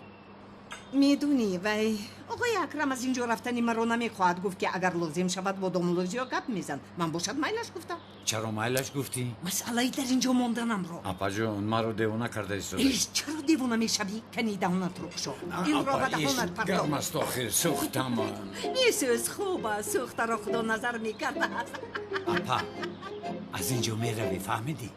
Медунӣ, вай оғои Акрам аз ин ҷо рафтани маро намехоҳад. Гуфт, ки агар лозим шавад, бо домлозиё гап мезан. Ман бошад майлаш гуфтам. Чаро майлаш гуфтӣ? Масъалаи дар ин ҷо монданамро. Апаҷон, маро девона карда истода. Иш, чаро девона мешавӣ? Кани даҳонатро кушо, инро ба даҳонат партоб. Гарм аст охир, сӯхтам. Месӯз, хуб аст, сӯхтаро худо назар мекардааст. Апа, аз ин ҷо меравӣ, фаҳмидӣ?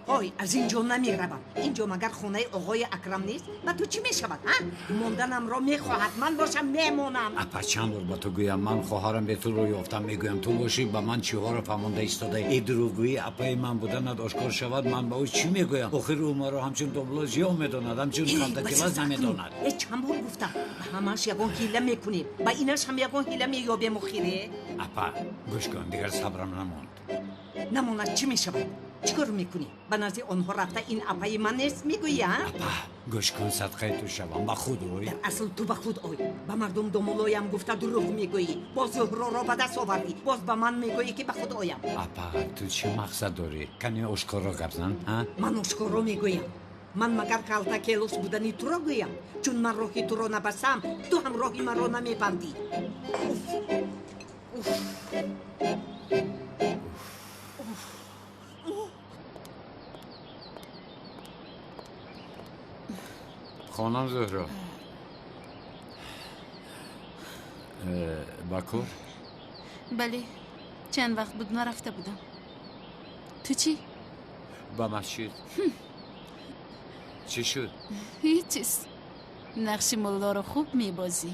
Ҳой, аз ин ҷо намеравам. Ин ҷо магар хонаи оғои Акрам нест? Ба ту чӣ мешавад, а? Монданамро мехоҳад, ман бошам мемонам. Апа, чанд бор ба ту гӯям, ман хоҳарам бе туро ёфтам мегӯям, ту бошӣ ба ман чиҳоро фаҳмонда истодаӣ. Э, дурӯғгӯӣ апаи ман буданат ошкор шавад, ман ба ӯ чӣ мегӯям? Охир ӯ маро ҳамчун доблозиё медонад, ҳамчун калтакелас намедонад. Э, чанд бор гуфтам, ба ҳамааш ягон ҳила мекунем, ба инаш ҳам ягон ҳила меёбем охире. Апа, гӯш кун, дигар сабрам намонд. Намонад, чӣ мешавад? Чӣ кор мекунӣ? Ба назди онҳо рафта, ин апаи ман нест мегӯӣ, а? Апа, гӯш кун, садқаи ту шавам, ба худ ой. Дар асл ту ба худ ой. Ба мардум домулоям гуфта дурӯғ мегӯӣ. Боз Зуҳроро ба даст овардӣ, боз ба ман мегӯӣ, ки ба худ оям. Апа, ту чӣ мақсад дорӣ? Кани ошкоро гап зан, а? Ман ошкоро мегӯям. Ман магар калта келос будани туро гӯям? Чун ман роҳи туро набастам, ту ҳам роҳи маро намебандӣ. Уф, уф. Хонам Зуҳро, ба кор? Бале, чанд вақт буд нарафта будам. Ту чӣ? Ба масҷид. Чӣ шуд? Ҳеҷ чиз. Нақши муллоро хуб мебозӣ.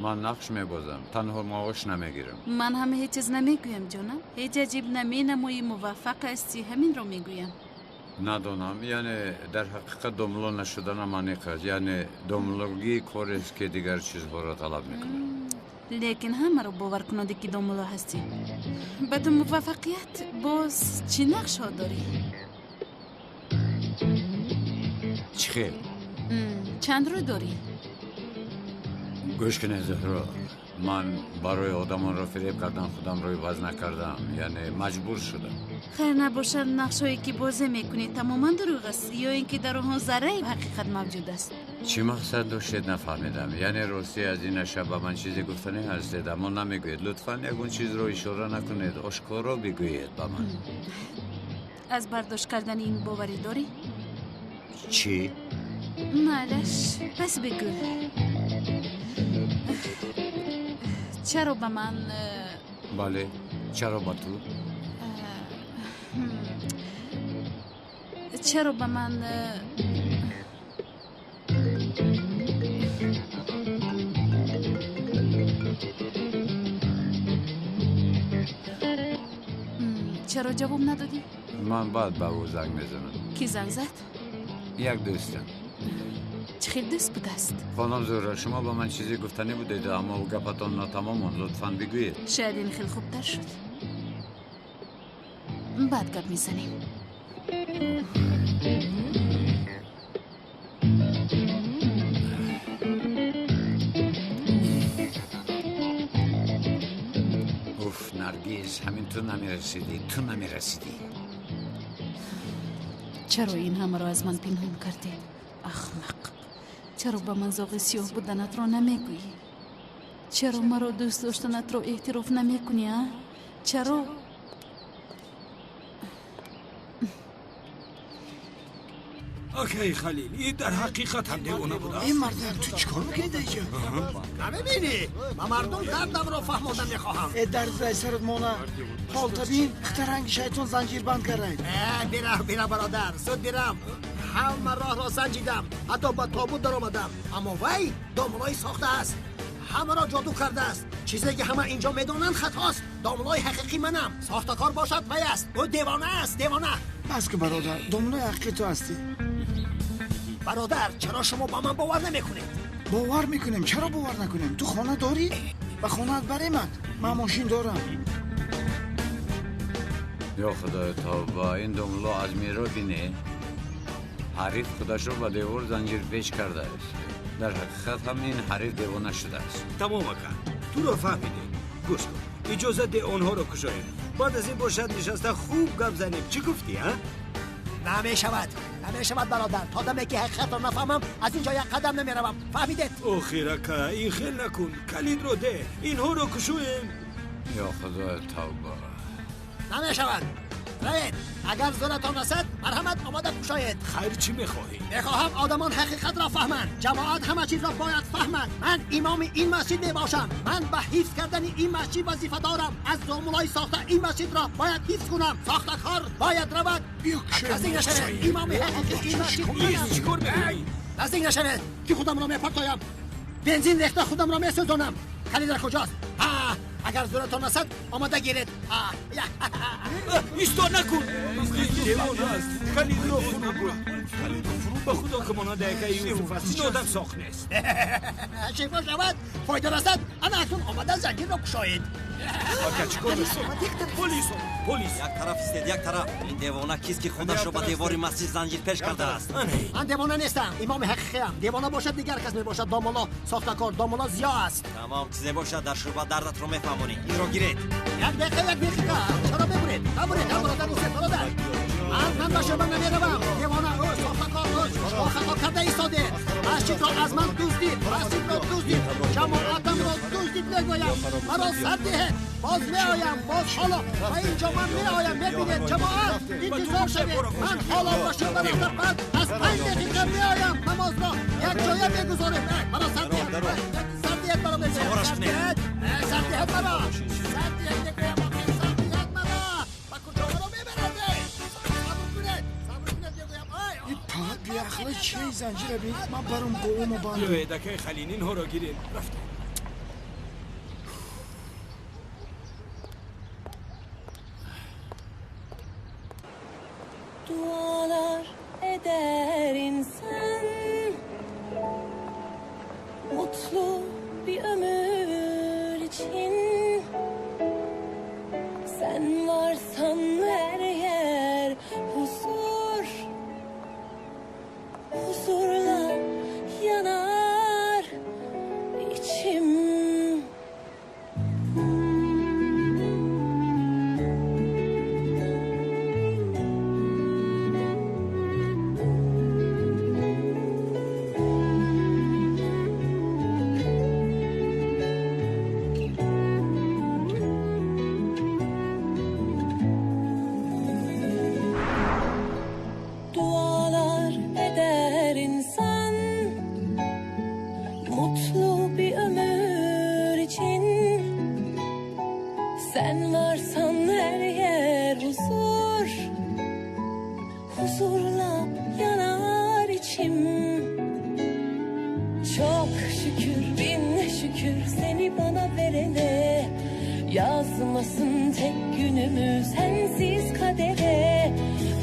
Ман нақш мебозам, танҳо маош намегирам. Ман ҳам ҳеҷ чиз намегӯям, ҷонам. Ҳеҷ аҷиб наменамоӣ, муваффақ ҳастӣ, ҳаминро мегӯям. Надонам, яъне дар ҳақиқат домло нашуданам аниқ аст. Яъне домлогӣ корест, ки дигар чизҳоро талаб мекунад. Лекин ҳамаро бовар кунонӣ, ки домло ҳастӣ. Ба ту муваффақият. Боз чӣ нақшҳо дорӣ? Чӣ хел? Чанд рӯй дорӣ? Гӯш кунед, Зуҳро, ман барои одамонро фиреб кардан худамро иваз накардам, яъне маҷбур шудам. Хайр набошад, нақшҳое ки бозӣ мекунӣ тамоман дурӯғ аст ё ин ки дар онҳо зарраи ҳақиқат мавҷуд аст? Чӣ мақсад доштед, нафаҳмидам. Яъне ростӣ аз ин аша ба ман чизе гуфтанӣ ҳастед, аммо намегӯед. Лутфан ягон чизро ишора накунед, ошкоро бигӯед ба ман. Аз бардошт кардани ин боварӣ дорӣ? Чӣ? Майлаш, пас бигӯ. Чаро ба ман? Бале, чаро ба ту? Чаро ба ман? Чаро ҷавоб надодӣ? Ман баъд ба ӯ занг мезанам. Кӣ занг зад? Як дӯстам. Чӣ хел дӯст будааст? Хонум Зуҳра, шумо ба ман чизе гуфтанӣ будед, аммо гапатон нотамом монд. Лутфан бигӯед. Шояд ин хел хубтар шуд. Баъд гап мезанем. Уф, Наргиз, ҳамин ту намерасидӣ, ту намерасидӣ. Чаро ин ҳамаро аз ман пинҳон кардӣ, ахмақ? Чаро ба ман зоғи сиёҳ буданатро намегӯӣ? Чаро маро дӯст доштанатро эътироф намекунӣ, а? Чаро? Акаи Халил, ин дар ҳақиқат ҳам девона будааст. Ин мардак, ту чӣ кор мекунӣ дар инҷо? Намебинӣ? Ба мардум дардамро фаҳмода мехоҳам. Э, дард ай сарат мона. Ҳолта бин, хита ранги шайтон занҷирбанд кардай. Э, бирав, бирав, бародар, зуд бирав. Ҳама роҳро санҷидам, ҳатто ба тобут даромадам. Аммо вай домлои сохтааст. Ҳамаро ҷоду кардааст. Чизе ки ҳама инҷо медонанд хатост. Домлои ҳақиқӣ манам. Сохтакор бошад вай аст. Ӯ девона аст, девона. Бас ки бародар, домлои ҳақиқӣ ту ҳастӣ. Бародар, чаро шумо ба ман бовар намекунед? Бовар мекунем, чаро бовар накунем? Ту хона дорӣ? Ба хонаат баремад. Ман мошин дорам. Ё Худои тавба, ин домло аз меро бине. Ҳариф худашро ба девор занҷирпеч кардааст. Дар ҳақиқат ҳам ин ҳариф девона шудааст. Тамом, ака, туро фаҳмидем. Гӯш кун, иҷозат де онҳоро кушоем. Баъд аз ин бошад нишаста хуб гап занем. Чӣ гуфтӣ, а? Намешавад, намешавад, бародар. То даме ки ҳақиқатро нафаҳмам, аз ин ҷо як қадам намеравам. Фаҳмидед? Охир, ака, ин хел накун. Калидро де, инҳоро кушоем. Ё Худои тавба. Намешавад. Равед, агар зӯратон расад, марҳамат омода кушоед. Хайр, чӣ мехоҳӣ? Мехоҳам одамон ҳақиқатро фаҳманд. Ҷамоат ҳама чизро бояд фаҳмад. Ман имоми ин масҷид мебошам. Ман ба ҳифз кардани ин масҷид вазифа дорам. Аз домулои сохта ин масҷидро бояд ҳифз кунам. Сохтакор бояд равад. Наздик нашавед. Имоми ҳақиқии ин масҷид манам. Чӣ кор мекунӣ? Наздик нашавед, ки худамро мепартоям. Бензин рехта худамро месӯзонам. Калид дар куҷост? Агар зӯратон расад, омода гиред. Исто накун. Девона аст. Калидро фурӯ бурд. Калидро фурӯ ба худо ки монанди акаи Юсуф аст. Ин одам соқ нест. Шифо шавад, фоида расад. Ана акнун омада занҷирро кушоед. Ака, чӣ кор мекунӣ? Полис, полис. Як тараф истед, як тараф. Ин девона кист, ки худашро ба девори масҷид занҷирпеш кардааст? Ман девона нестам, имоми ҳақиқиам. Девона бошад дигар кас мебошад. Домуло сохтакор, домуло зиё аст. Тамом, чизе бошад дар шӯъба дардатро мефаҳмонӣ. Инро гиред. Як дақиқа, як дақиқа. Чаро мебуред? Набуред, бародар, истед, бародар. Ман ба шӯъба намеравам. Девона ӯ, сохтакор ӯ. Шумо хато карда истодед. Масҷидро аз ман дуздид, масҷидро дуздид, ҷамоатамро дуздид мегӯям. Маро сар диҳед. Боз меоям, боз ҳоло ба ин ҷо ман меоям. Мебинед, ҷамоат, интизор шавед. Ман ҳоло ба шӯъба рафта баъд аз 5 дақиқа меоям. Намозро якҷоя мегузорем. Маро сар диҳед, сар диҳед маро мегӯям. Сар диҳед, сар диҳед маро. Сар диҳед мегӯям, охир сар диҳед маро. Ба куҷо маро мебаред? Сабр кунед, сабр кунед мегӯям. Ай, биахла чи занҷира бин, ман баром говумо бандам. Биёед, акаи Халил, инҳоро гиред. Рафтем. Ту Dualar eder insan mutlu bir ömür için. Sen varsan her yer huzur, huzurla yanar içim. Dualar eder insan mutlu bir ömür için. Sen varsan her yer huzur, huzurla yanar içim. Çok şükür, bin şükür seni bana verene. Yazmasın tek günümü sensiz kadere.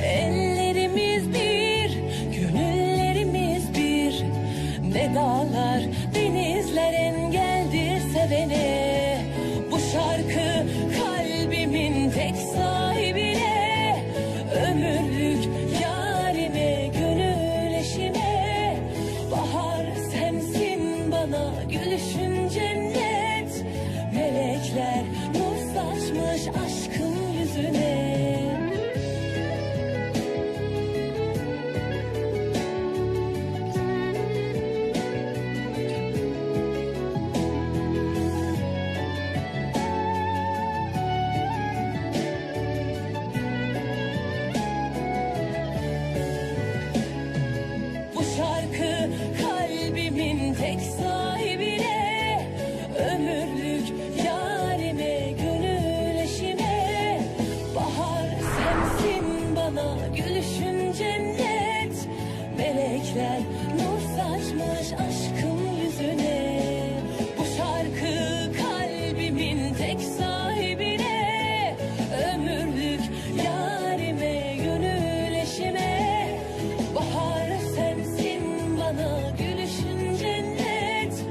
Ellerimiz bir, gönüllerimiz bir. Ne dağlar, denizler engeldir sevene. Bu şarkı kalbimin tek sahibine. Ömürlük yarime, gönül eşime. Bahar sensin bana, gülüşün cennet. Melekler nur saçmış aşkın yüzüne. Bu şarkı kalbimin tek sahibine, ömürlük yarime, gönül eşime. Bahar sensin bana, gülüşün cennet. Melekler nur saçmış aşkın yüzüne. Bu şarkı kalbimin tek sahibine, ömürlük yarime, gönül eşime. Bahar sensin bana, gülüşün cennet.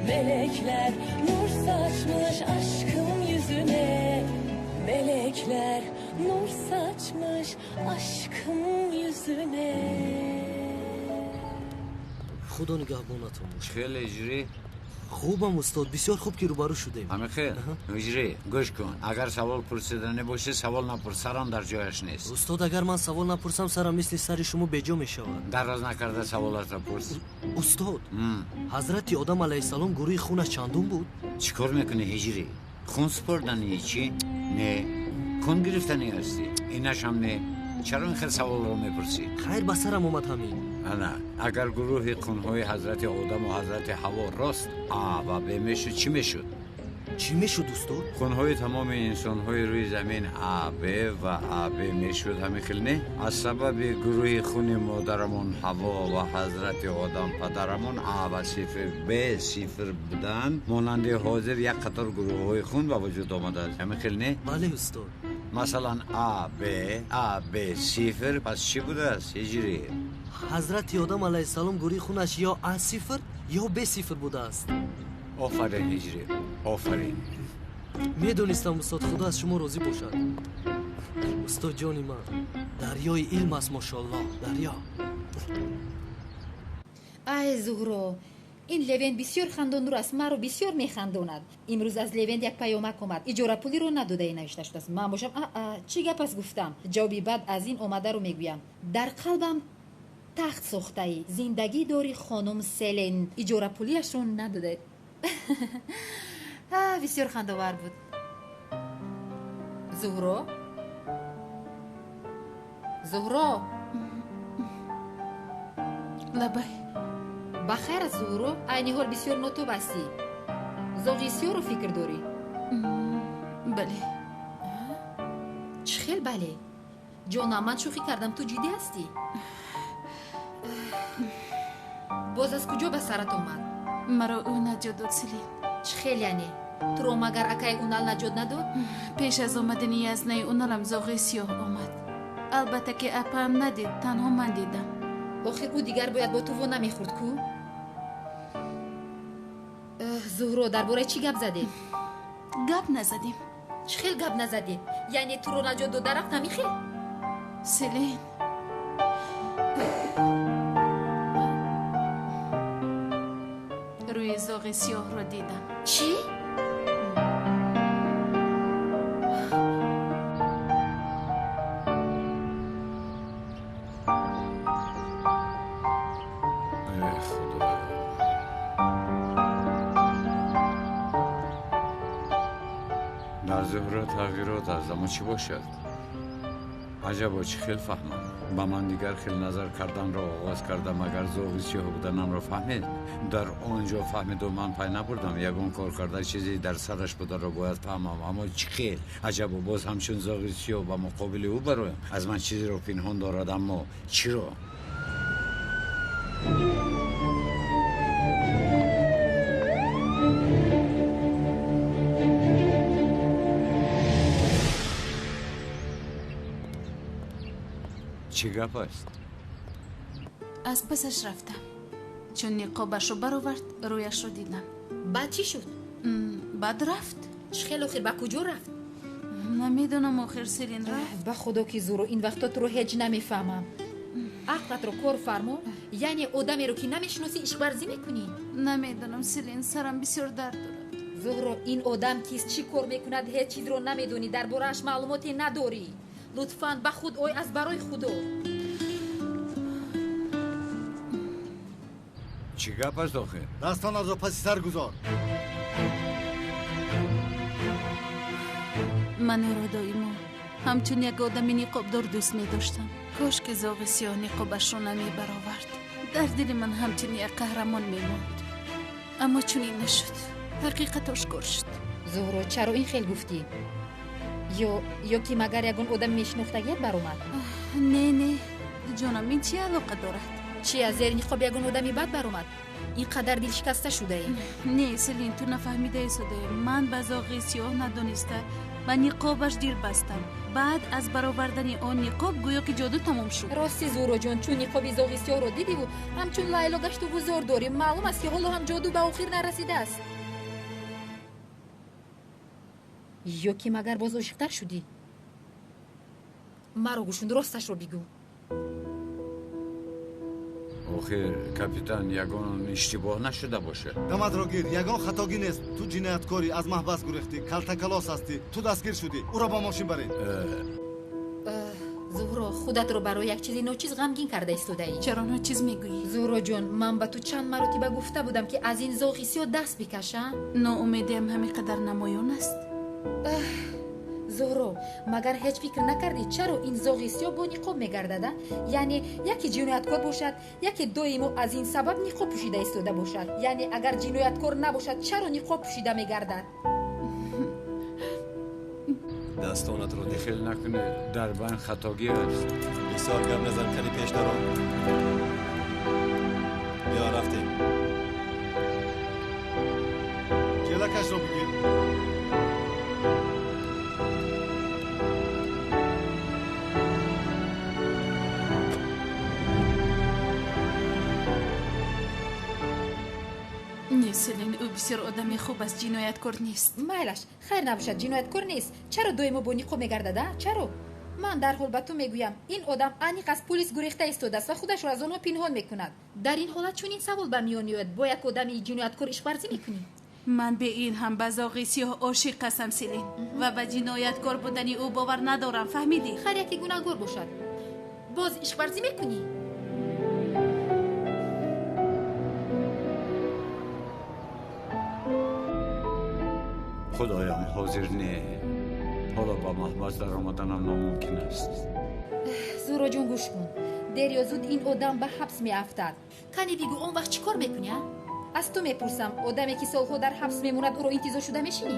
Melekler nur saçmış aşkın yüzüne. Melekler nur saçmış aşkın yüzüne. Худо нигаҳбонатон бошад. Хеле иҷрӣ? Хубам устод, бисёр хуб ки рӯбарӯ шудем. Ҳамин хел иҷрӣ, гӯш кун, агар савол пурсиданӣ бошӣ, савол напурс, сарам дар ҷояш нест. Устод, агар ман савол напурсам, сарам мисли сари шумо беҷо мешавад. Дароз накарда саволатро пурс. Устод, ҳазрати Одам алайҳиссалом гурӯҳи хунаш чандум буд? Чӣ кор мекунӣ ҳиҷрӣ? Хун супорданӣ чӣ? Не. Хун гирифтанӣ ҳастӣ? Инашам не. Чаро ин хел саволро мепурсӣ? Хайр, ба сарам омад ҳамин. Ана, агар гурӯҳи хунҳои ҳазрати Одаму ҳазрати Ҳаво рост А ва Б мешуд, чӣ мешуд? Чӣ мешуд, устод? Хунҳои тамоми инсонҳои рӯи замин А, Б ва А, Б мешуд, ҳамин хел не? Аз сабаби гурӯҳи хуни модарамон Ҳаво ва ҳазрати Одам падарамон А ва сифр Б сифр будан, монанди ҳозир як қатор гурӯҳҳои хун ба вуҷуд омадааст, ҳамин хел не? Бале, устод. Масалан, А, Б, А, Б сифр, пас чӣ будааст ҳиҷрӣ? Ҳазрати Одам алайҳиссалом гурӯҳи хунаш ё А сифр ё Б сифр будааст. Офарин ҳиҷрӣ, офарин. Медонистам устод, худо аз шумо розӣ бошад. Устод ҷони ман, дарёи илм аст, мошоаллоҳ, дарё. Ай Зуҳро, ин Левент бисёр хандонур аст, маро бисёр механдонад. Имрӯз аз Левент як паёмак омад, иҷорапулиро надодаи навишта шудааст. Ман бошам аа чӣ гап аст гуфтам. Ҷавоби баъд аз ин омадаро мегӯям. Дар қалбам тахт сохтаӣ, зиндагӣ дори хонум Селен, иҷорапулиашро надодаед. Бисёр хандовар буд. Зуҳро, Зуҳро. Лабай. Ба хайр аст Зуҳро, айни ҳол бисёр нотоб ҳастӣ. Зоғи сиёҳро фикр дорӣ? Бале. Чӣ хел бале? Ҷонам, ман шӯхӣ кардам, ту ҷиддӣ ҳастӣ? Боз аз куҷо ба сарат омад? Маро ӯ наҷот дод, Селин. Чӣ хел яъне? Туро магар акаи Унал наҷот надод? Пеш аз омадани язнаи Уналам зоғи сиёҳ омад. Албатта ки апаам надид, танҳо ман дидам. Охир ӯ дигар бояд бо ту во намехӯрд ку? Зуҳро, дар бораи чӣ гап задем? Гап назадем. Чӣ хел гап назадем? Яъне туро наҷот дода рафт ҳамин хел? Селин, рӯи зоғи сиёҳро дидам. Чӣ? Дар Зуҳро тағйирот аст, аммо чӣ бошад? Аҷабо, чӣ хел фаҳмам? Ба ман дигар хел назар карданро оғоз кардам. Агар зоғи сиёҳ буданамро фаҳмид, дар он ҷо фаҳмиду ман пай набурдам. Ягон кор карда чизе дар сараш бударо бояд фаҳмам, аммо чӣ хел? Аҷабо, боз ҳамчун зоғи сиёҳ ба муқобили ӯ бароям. Аз ман чизеро пинҳон дорад, аммо чиро? Чӣ гап аст? Аз пасаш рафтам. Чун ниқобашро баровард, рӯяшро дидам. Баъд чӣ шуд? Баъд рафт. Чӣ хел охир ба куҷо рафт? Намедонам, охир Селин рафт. Ба худо ки Зуҳро, ин вақто туро ҳеҷ намефаҳмам. Ақлатро кор фармо, яъне одамеро ки намешиносӣ ишқварзӣ мекунӣ? Намедонам, Селин, сарам бисёр дард дорад. Зуҳро, ин одам кист, чӣ кор мекунад, ҳеҷ чизро намедонӣ, дар борааш маълумоте надорӣ. Лутфан ба худ ой, аз барои худо. Чӣ гап аст охир? Дастонатро паси сар гузор. Ман ӯро доимо ҳамчун як одами ниқобдор дӯст медоштам. Кош ки зоғи сиёҳ ниқобашро намебаровард. Дар дили ман ҳамчун як қаҳрамон мемонд. Аммо чунин нашуд. Ҳақиқат ошкор шуд. Зуҳро, чаро ин хел гуфтӣ? Ё ки магар ягон одам мешинохтагият баромад? Не, не, ҷонам, ин чӣ алоқа дорад? Чи, аз зери ниқоб ягон одами бад баромад? Ин қадар дилшикаста шудаӣ? Не, Селин, ту нафаҳмидаи содаӣ. Ман ба зоғи сиёҳ надониста ба ниқобаш дил бастам. Баъд аз баровардани он ниқоб гӯё ки ҷоду тамом шуд. Рости, Зуҳроҷон, чун ниқоби зоғи сиёҳро дидиву ҳамчун Лайло гашту гузор дорӣ, маълум аст ки ҳоло ҳам ҷоду ба охир нарасидааст. Ё ки магар боз ошиқтар шудӣ? Маро гӯшун, росташро бигӯ. Охир, капитан, ягон иштибоҳ нашуда бошад? Даматро гир, ягон хатогӣ нест. Ту ҷинояткорӣ, аз маҳбас гурехтӣ, калтакалос ҳастӣ, ту дастгир шудӣ. Ӯро ба мошин баред. Зуҳро, худатро барои як чизи ночиз ғамгин карда истодаӣ. Чаро ночиз мегӯӣ? Зуҳроҷон, ман ба ту чанд маротиба гуфта будам, ки аз ин зоғи сиёҳ даст бикаша. Ноумедиам ҳамин қадар намоён аст? Зуҳро, магар ҳеҷ фикр накардӣ, чаро ин зоғи сиёҳ бо ниқоб мегардад? Яъне яке ҷинояткор бошад, яке доимо аз ин сабаб ниқоб пӯшида истода бошад. Яъне агар ҷинояткор набошад, чаро ниқоб пӯшида мегардад? Дастонатро дихел накунед, дар байн хатогӣ аст. Бисёр гап назан, кани пеш даро. Биё, рафтем. Ҷелакашро бигир. Не, Селин, ӯ бисёр одами хуб аст, ҷинояткор нест. Майлаш, хайр набошад, ҷинояткор нест. Чаро доимо бо ниқоб мегардад, а? Чаро? Ман дарҳол ба ту мегӯям, ин одам аниқ аз пулис гурехта истодааст ва худашро аз онҳо пинҳон мекунад. Дар ин ҳолат чунин савол ба миён меояд: бо як одами ҷинояткор ишқварзӣ мекунӣ? Ман бе ин ҳам ба зоғи сиёҳ ошиқ ҳастам, Селин, ва ба ҷинояткор будани ӯ бовар надорам, фаҳмидӣ? Хайр, яке гунаҳгор бошад, боз ишқварзӣ мекунӣ? Худоям, ҳозир не. Ҳоло ба маҳбас даромаданам номумкин аст. Зуҳроҷон, гӯш кун. Дер ё зуд ин одам ба ҳабс меафтад. Кани бигӯ, он вақт чӣ кор мекунӣ, а? Аз ту мепурсам, одаме ки солҳо дар ҳабс мемонад, ӯро интизор шуда мешинӣ?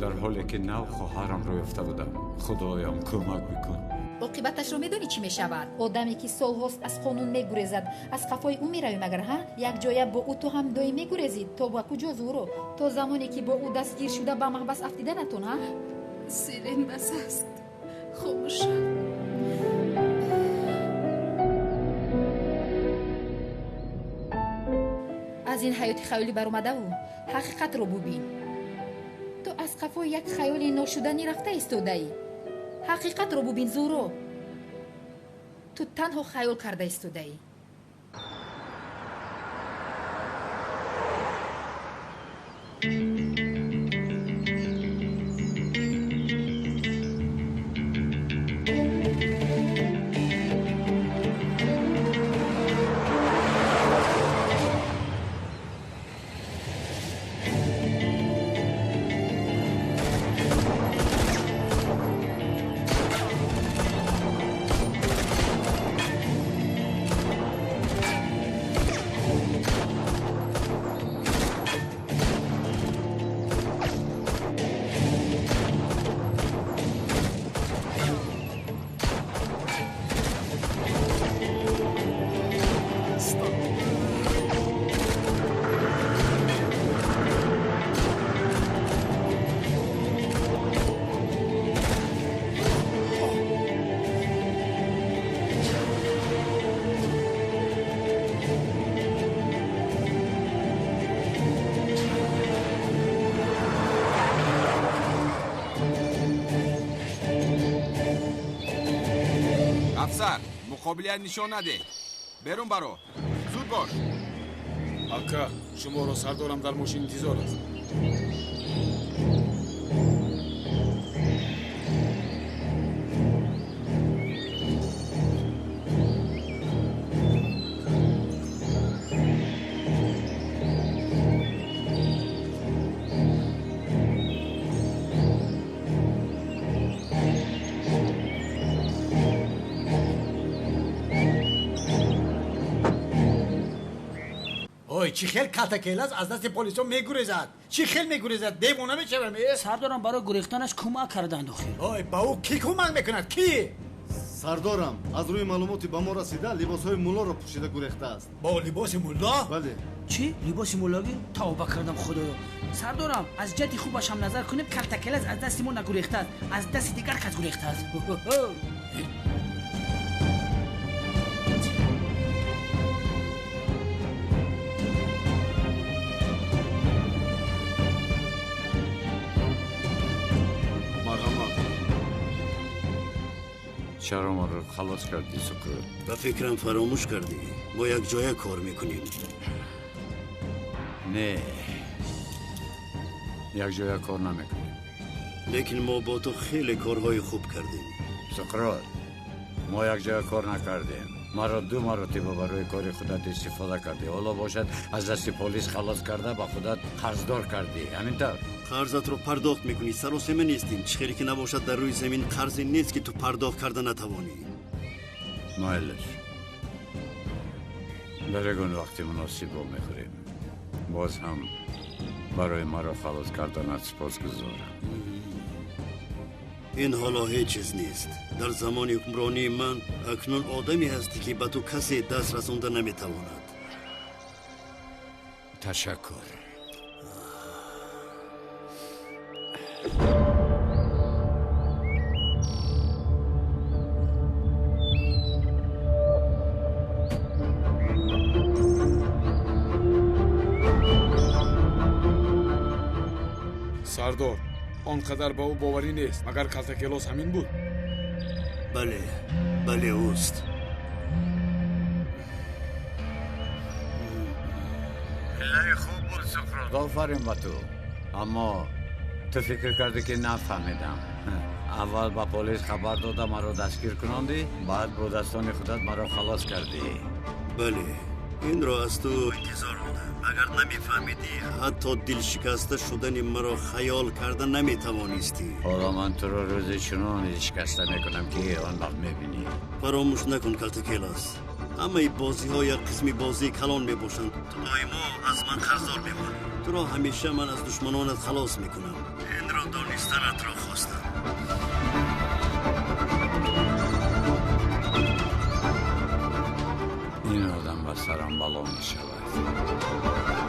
Дар ҳоле ки нав хоҳарамро ёфта будам. Худоям, кӯмак бикун. Оқибаташро медонӣ чӣ мешавад? Одаме ки солҳост аз қонун мегурезад, аз қафои ӯ меравӣ магар, ҳа? Якҷоя бо ӯ ту ҳам доим мегурезӣ. То ба куҷо, Зуҳро? То замоне ки бо ӯ дастгир шуда ба маҳбас афтиданатон, ҳа? Селин, бас аст, хомӯш. Аз ин ҳаёти хаёлӣ баромадаву ҳақиқатро бубин. Ту аз қафои як хаёли ношуданӣ рафта истодаӣ. Ҳақиқатро бубин, Зуҳро. Ту танҳо хаёл карда истодаӣ. Қобилият нишон надеҳ. Берун баро. Зуд бош. Ака, шуморо сардорам дар мошин интизор аст. Чӣ хел калтакелас аз дасти полисо мегурезад? Чӣ хел мегурезад? Девона мешавам. Сардорам, барои гурехтанаш кӯмак карданд охир. Ой, ба ӯ кӣ кӯмак мекунад? Кӣ? Сардорам, аз рӯи маълумоти ба мо расида, либосҳои муллоро пӯшида гурехтааст. Бо либоси мулло? Бале. Чӣ? Либоси муллогӣ? Тавба кардам, худоё. Сардорам, аз ҷиҳати хубаш ҳам назар кунем, калтакелас аз дасти мо нагурехтааст, аз дасти дигар кас гурехтааст. Чаро маро халос кардӣ, Суқрот? Ба фикрам фаромӯш кардӣ. Мо якҷоя кор мекунем. Не, якҷоя кор намекунем. Лекин мо бо ту хеле корҳои хуб кардем. Суқрот, мо якҷоя кор накардем. Маро ду маротиба барои кори худат истифода кардӣ. Ҳоло бошад аз дасти полис халос карда ба худат қарздор кардӣ. Ҳамин тавр? Қарзатро пардохт мекунӣ. Саросема нестем. Чӣ хеле ки набошад, дар рӯи замин қарзе нест, ки ту пардохт карда натавонӣ. Майлаш, дар ягон вақти муносиб вомехӯрем. Боз ҳам барои маро халос карданат сипосгузорам. Ин ҳоло ҳеҷ чиз нест. Дар замони ҳукмронии ман акнун одаме ҳастӣ, ки ба ту касе даст расонда наметавонад. Ташаккур. Сардор, он қадар ба ӯ боварӣ нест. Магар калтакелос ҳамин буд? Бале, бале, ӯст. Хеле хуб буд, Суқрот. Офарин ба ту. Аммо ту фикр кардӣ, ки нафаҳмидам. Аввал ба полис хабар дода маро дастгир кунондӣ, баъд бо дастони худат маро халос кардӣ. Бале, инро аз ту интизор будам. Агар намефаҳмидӣ, ҳатто дилшикаста шудани маро хаёл карда наметавонистӣ. Ҳоло ман туро рӯзи чунон дилшикаста мекунам, ки он вақт мебинӣ. Фаромӯш накун, калтакелас, ҳамаи бозиҳо як қисми бозии калон мебошанд. Ту доимо аз ман қарздор мемонӣ. Туро ҳамеша ман аз душманонат халос мекунам. Инро донистанатро хостам. Ба сарам бало мешавад.